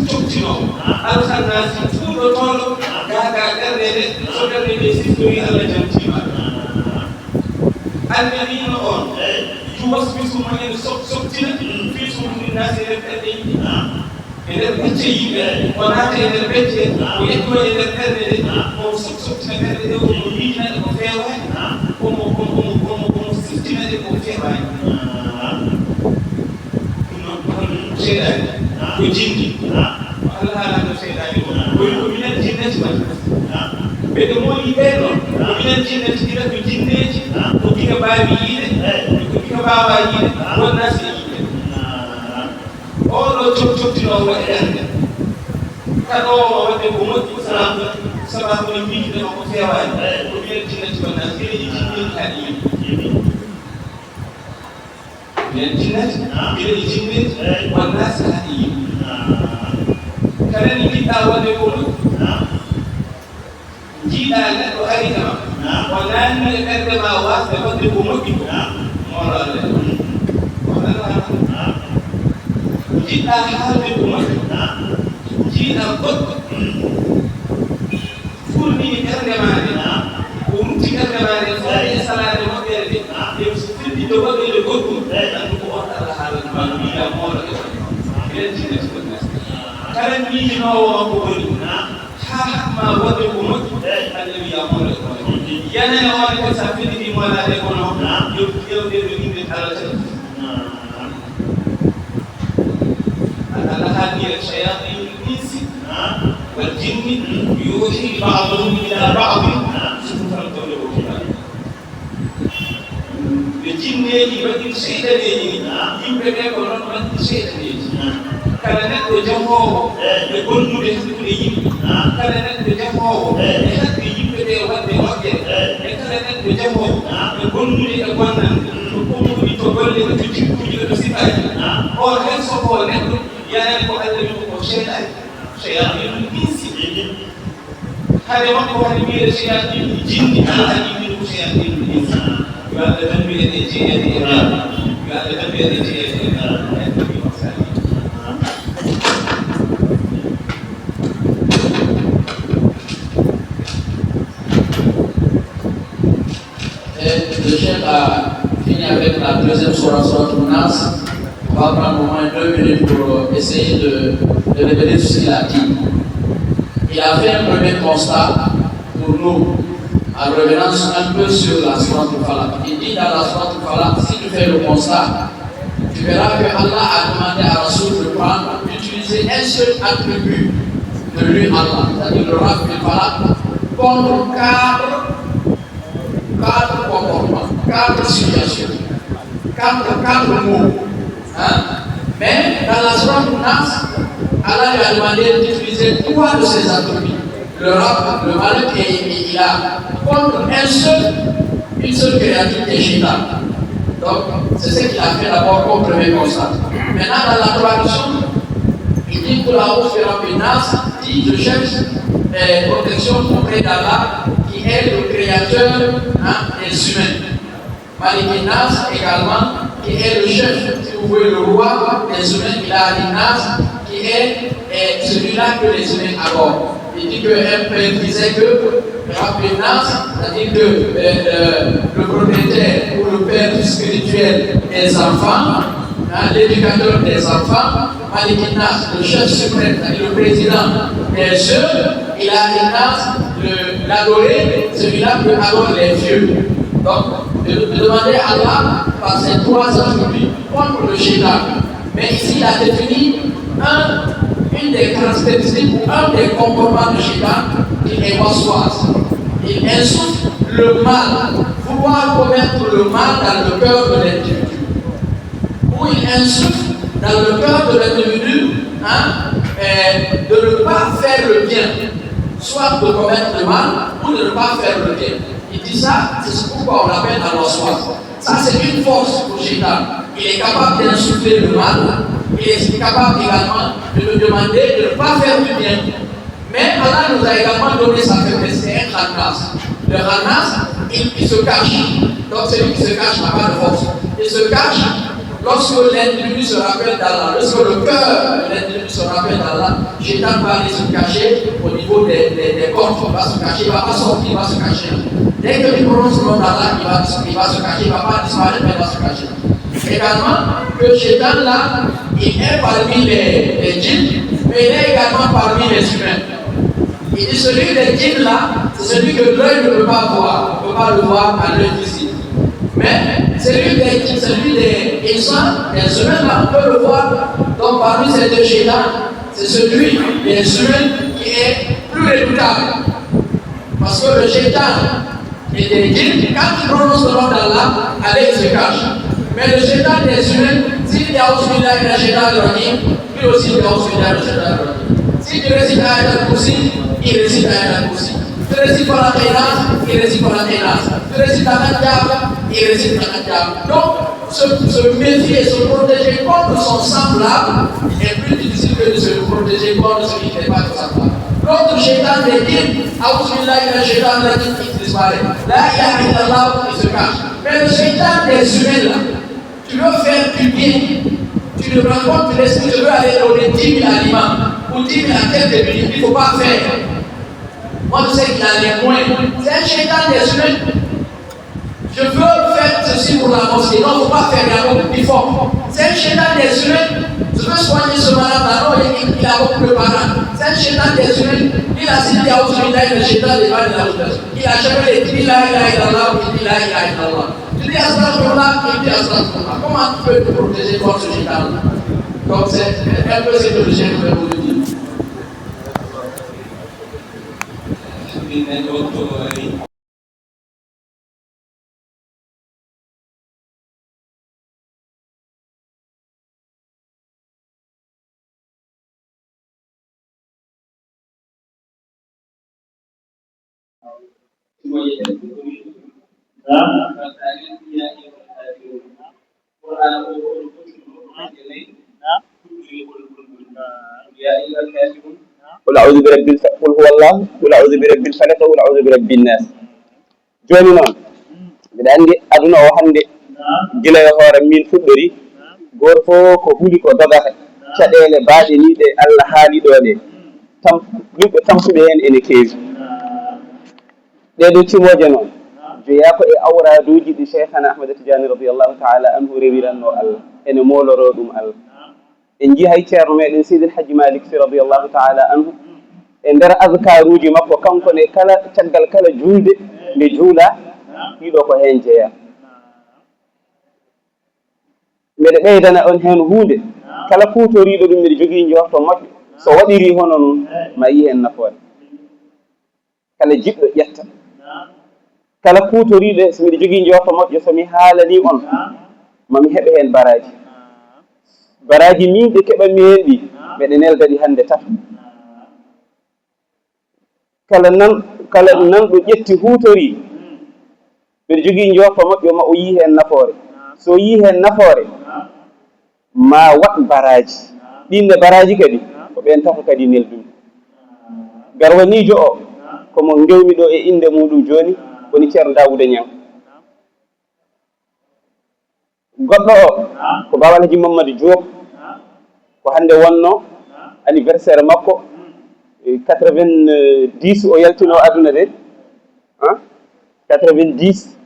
Tottiroowo, alkannasi, tuuɗotooɗo, gaagaa ɓernde nde, so ɓernde nde siftori, Allah jantiima. Annabiyyo on, yuwaswisu, mo en sop-, soptina, fii suduuri naasi, e nder ɓerɗe yimɓe. E nder becce yimɓe, o naata e nder becce, o yetto e nder ɓerɗe ɗe, o sop-, soptina ɓerɗe ɗe, o miijina ɗe ko feewaani, omo, omo, omo, omo, omo siftina ɗe ko feewaani. Ɗum noon, ko seyɗaani, ko jinni. Ko Allah haalata seyɗaani ko, o wi ko minal jinnati wan nas. Ɓe ɓe mooli ɓeen noon, ko minal jinnati, gila ko jinneeji, ko gila mbaawi yiide, ko gila mbaawaa yiide, wan nas e yiide. Oo ɗoo cop-, coptinoowo e ɓernde. Kaɗoowo waɗde ko moƴƴi, sabu, sabu no miijude ma ko feewaani. Ko minal jinnati wan nas, gila e jinneeji haa e yimɓe. Minal jinnati, gila e jinneeji, wan nas haa e yimɓe. Kala ni njiɗɗaa waɗde ko moƴƴi. Njiɗaa neɗɗo ari e ma, o naatni e ɓernde ma waasde waɗde ko moƴƴi ko, moolo Allah. Moolo Allah. Njiɗɗaa haalde ko moƴƴi, njiɗaa goɗɗo, furnii ɓernde maa nde, o rutti ɓernde maa nde, fawii e salaade moƴƴere nde, e fillitde waɗeede goɗɗum, anndu ko on Allah haalani. Kala miijinoowo on ko boni, haa haɗ ma waɗde ko moƴƴi, Annabi wiya on e on. Yana e on kadi, so a felliti mo alaa de kono, yo ƴeewde no yimɓe kalata. Aɗa anndaa haalni en, شياطين الإنس والجن يوحي بعضهم إلى بعض زخرف القول غرورا. Yo jinneeji mbaɗir seyɗaneeji ɗi, yimɓe ɓe ko noon mbaɗir seyɗaneeji. Kala neɗɗo jahoowo e bonnude hakkunde yimɓe, kala neɗɗo jahoowo e haɗde yimɓe ɓe waɗde moƴƴere, e kala neɗɗo jahoowo e bonnude e bonannde, to ummuɗi, to golle, to jikkuuji, to sifaaji, on heen sokoo neɗɗo, yaani ko Allah wiɗo ko seyɗaane, شياطين الإنس. Hade makko hade wiyeede شياطين الجن, Allah adii min ko شياطين الإنس. Yo Allah dandu en e jeyeede e ɓe. Yo Allah dandu en e jeyeede e ɓe. Et le chef a fini avec la deuxième sourate, sourate Nas. On va prendre au moins deux minutes pour essayer de, de révéler tout ce qu'il a dit. Il a fait un premier constat pour nous, en revenant un peu sur la sourate Falaq. Il dit dans la sourate Falaq, si tu fais le constat, tu verras que Allah a demandé à Rasoul de prendre, d'utiliser un seul attribut de lui, Allah, c'est-à-dire le Rabb al Falaq, contre quatre, quatre comportements, quatre situations, quatre, quatre mots. Hein? Mais dans la sourate Nas, Allah lui a demandé d'utiliser trois de ses attributs. Le Rabb, le Malik et, et Ilah, contre un seul, une seule créature qui est Shaitan. Donc, c'est ce qu'il a fait d'abord comme premier constat. Maintenant, dans la traduction, il dit قل أعوذ برب الناس, dit je cherche, euh, protection auprès d'Allah, qui est le créateur, hein, des humains. Malik al-Nas également, qui est le chef, si vous voulez, le roi des humains, Ilah al-Nas, qui est, est celui-là que les humains adorent. Il dit qu'un père disait que Rabb al-Nas, c'est-à-dire que, euh, euh, le propriétaire ou le père spirituel des enfants, hein, l'éducateur des enfants, Malik al-Nas, le chef suprême, c'est-à-dire le président des jeunes, Ilah al-Nas, le, l'adoré, celui-là que adorent les vieux. Donc, de, de demander à Allah par ces trois attributs contre le Shaitan. Mais ici, il a défini un, une des caractéristiques ou un des comportements du Shaitan, qui est waswas. Il insuffle le mal, vouloir commettre le mal dans le cœur de l'individu. Où il insuffle dans le cœur de l'individu, hein, euh, de ne pas faire le bien, soit de commettre le mal ou de ne pas faire le bien. Il dit ça, c'est pourquoi on l'appelle al-waswas. Ça, c'est une force pour Shaitan. Il est capable d'insuffler le mal, il est capable également de nous demander de ne pas faire du bien. Mais Allah nous a également donné sa faiblesse, c'est un khannas. Le khannas, il, il se cache. Donc celui qui se cache n'a pas de force. Il se cache lorsque l'individu se rappelle d'Allah, lorsque le cœur de l'individu se rappelle d'Allah, Shaitan va aller se cacher au niveau des, des, des portes. Il va se cacher, il va pas sortir, il va se cacher. Dès que tu prononces le nom d'Allah, il va, il va se cacher, il va pas disparaître, mais il va se cacher. Également, que Shaitan là, il est parmi les, les djinns, mais il est également parmi les humains. Il dit celui des djinns là, c'est celui que l'œil ne peut pas voir, on ne peut pas le voir à l'œil physique. Mais celui des, celui des insan, des humains là, on peut le voir. Donc parmi ces deux Shaitan, c'est celui des humains qui est plus redoutable. Parce que le Shaitan et des djinns, quand ils prononcent le nom d'Allah, allez, ils se cachent. Mais le Shaitan des humains, s'il dit أعوذ بالله من الشيطان الرجيم, lui aussi il dit أعوذ بالله من الشيطان الرجيم. Si tu récites Ayat al-Kursi, il récite Ayat al-Kursi. Tu récites Falaq et Nas, il récite Falaq et Nas. Tu récites Laqad Ja'aka, il récite Laqad Ja'aka. Donc, se, se méfier, se protéger contre son semblable est plus difficile que de se protéger contre celui qui n'est pas de semblable. L'autre Shaitan des djinns, أعوذ بالله من الشيطان الرجيم, il disparaît. لا إله إلا الله, il se cache. Mais le Shaitan des humains là, tu veux faire du bien, tu te rencontres l'esprit, tu veux aller donner dix mille à l'imam ou dix mille à quelques minutes, il ne faut pas faire. Moi, je sais qu'il a les moyens. C'est un Shaitan des humains. Je veux faire ceci pour la mosquée. Non, faut pas faire, il y a beaucoup d'efforts. C'est un Shaitan des humains. Je vais soigner ce malade-là. Non, il, il a beaucoup préparé. C'est un shaitan qui est sur lui. Il a cité Aouzoubillahi minash shaitanir rajim. Il a jamais dit la ilaha illallah, il dit la ilaha illallah. Tu dis astaghfirullah, il dit astaghfirullah. Comment tu peux te protéger contre ce shaitan-là? Donc c'est un peu ce que le chef veut vous dire. قل أعوذ برب الف-، قل هو الله، قل أعوذ برب الفلق، قل أعوذ برب الناس. Jooni noon, mbiɗa anndi aduna o hannde, gila e hoore min fuɗɗori, gooto fof ko huli ko dogata, caɗeele baaɗe ni ɗe Allah haali ɗo ɗe, tam-, ɓiɓɓe tampuɓe heen ene keewi. Ɗee ɗoo timooje noon, jeyaa ko e awraaduuji ɗi Cheikhana Ahmad Tidiane radiyallahu taala anhu rewiranno Allah, ene mooloroo ɗum Allah. En njii hay ceerno meɗen Seydi El Hadji Malick Sy radiyallahu taala anhu, e nder azkaruuji makko, kanko ne kala, caggal kala juulde nde juula, ɗiɗo ko heen jeyaa. Mbeɗa ɓeydana on heen huunde, kala kuutoriiɗo ɗum, mbiɗa jogii njoorto moƴƴo, so waɗirii hono noon, ma yii heen nafoore. Kala jiɗɗo ƴetta. Kala kuutoriiɗo, so mbiɗa jogii njoorto moƴƴo, so mi haalanii on, ma mi heɓa heen baraaji. Baraaji min ɗi keɓanmi heen ɗi, mbeɗa nelda ɗi hannde tata. Kala nan-, kala nanɗo ƴetti huutorii, mbiɗa jogii njoorto moƴƴo ma o yii heen nafoore. So o yii heen nafoore, ma waɗ baraaji. Ɗiin ne baraaji kadi, ko ɓeen tato kadi neldumi. Garwaniijo o, ko mo ngewmi ɗo e innde muuɗum jooni, woni Ceerno Daawuuda Ñaŋ. Goɗɗo o, ko Baaba Alhaji Mamadou Diop, ko hannde wonnoo anniversaire makko, e quatre-vingt-dix o yaltinoo aduna de, ah, quatre-vingt-dix,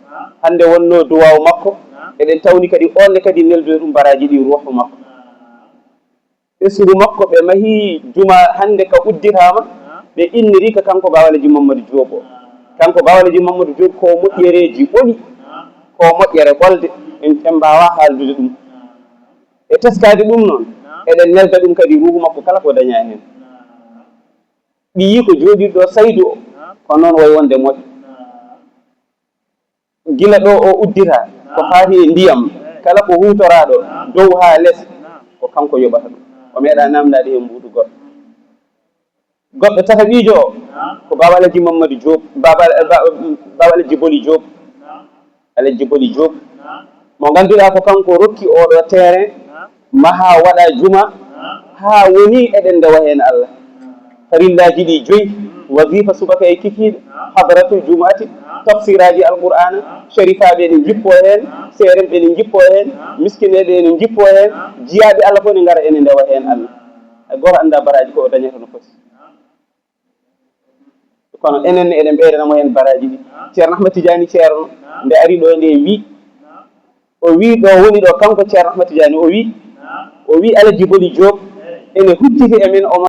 hannde wonnoo duwaaw makko, eɗen tawni kadi oon ne kadi neldude ɗum baraaji ɗi ruuhu makko. Ɓesngu makko, ɓe mahii juma hannde ka udditaama, ɓe inniri ka kanko Baaba Alhaji Mamadou Diop o. Kanko Baaba Alhaji Mamadou Diop ko moƴƴereeji ɓoli, ko moƴƴere ɓolde, en, en mbaawaa haaldude ɗum. E teskaade ɗum noon, eɗen nelda ɗum kadi ruuhu makko kala ko dañaa heen. Ɗi yii ko jooɗiiɗo Saydu o, ko noon wayi wonde moƴƴo. Gila ɗo o uddita, ko faati e ndiyam, kala ko huutoraaɗo, dow haa les, ko kanko yoɓata ɗum. O meeɗaa naamndaade heen mbuuɗu goɗɗo. Goɗɗo tataɓiijo o, ko Baaba Alhaji Mamadou Diop, Baaba, Ba-, Baaba Alhaji Boli Diop. Alhaji Boli Diop, mo ngannduɗaa ko kanko rokki oɗo terrain, mahaa waɗa juma, haa woni eɗen ndewa heen Allah. Farillaaji ɗi joyi, wazifa subaka e kikiiɗe, hadratul jumu'ati, tafsiraaji Alqur'aana, sharifaaɓe ene njippoo heen, seeremɓe ene njippoo heen, miskineeɓe ene njippoo heen, jiyaaɓe Allah fof ene ngara ene ndewa heen Allah. Hay gooto anndaa baraaji ko o dañata no foti. Kono enen ne eɗen ɓeydana mo heen baraaji ɗi. Ceerno Ahmad Tidiane Ceerno, nde ari ɗo nde wi, o wi ɗo woni ɗo kanko Ceerno Ahmad Tidiane, o wi, o wi Alhaji Boli Diop ene hucciti e men, omo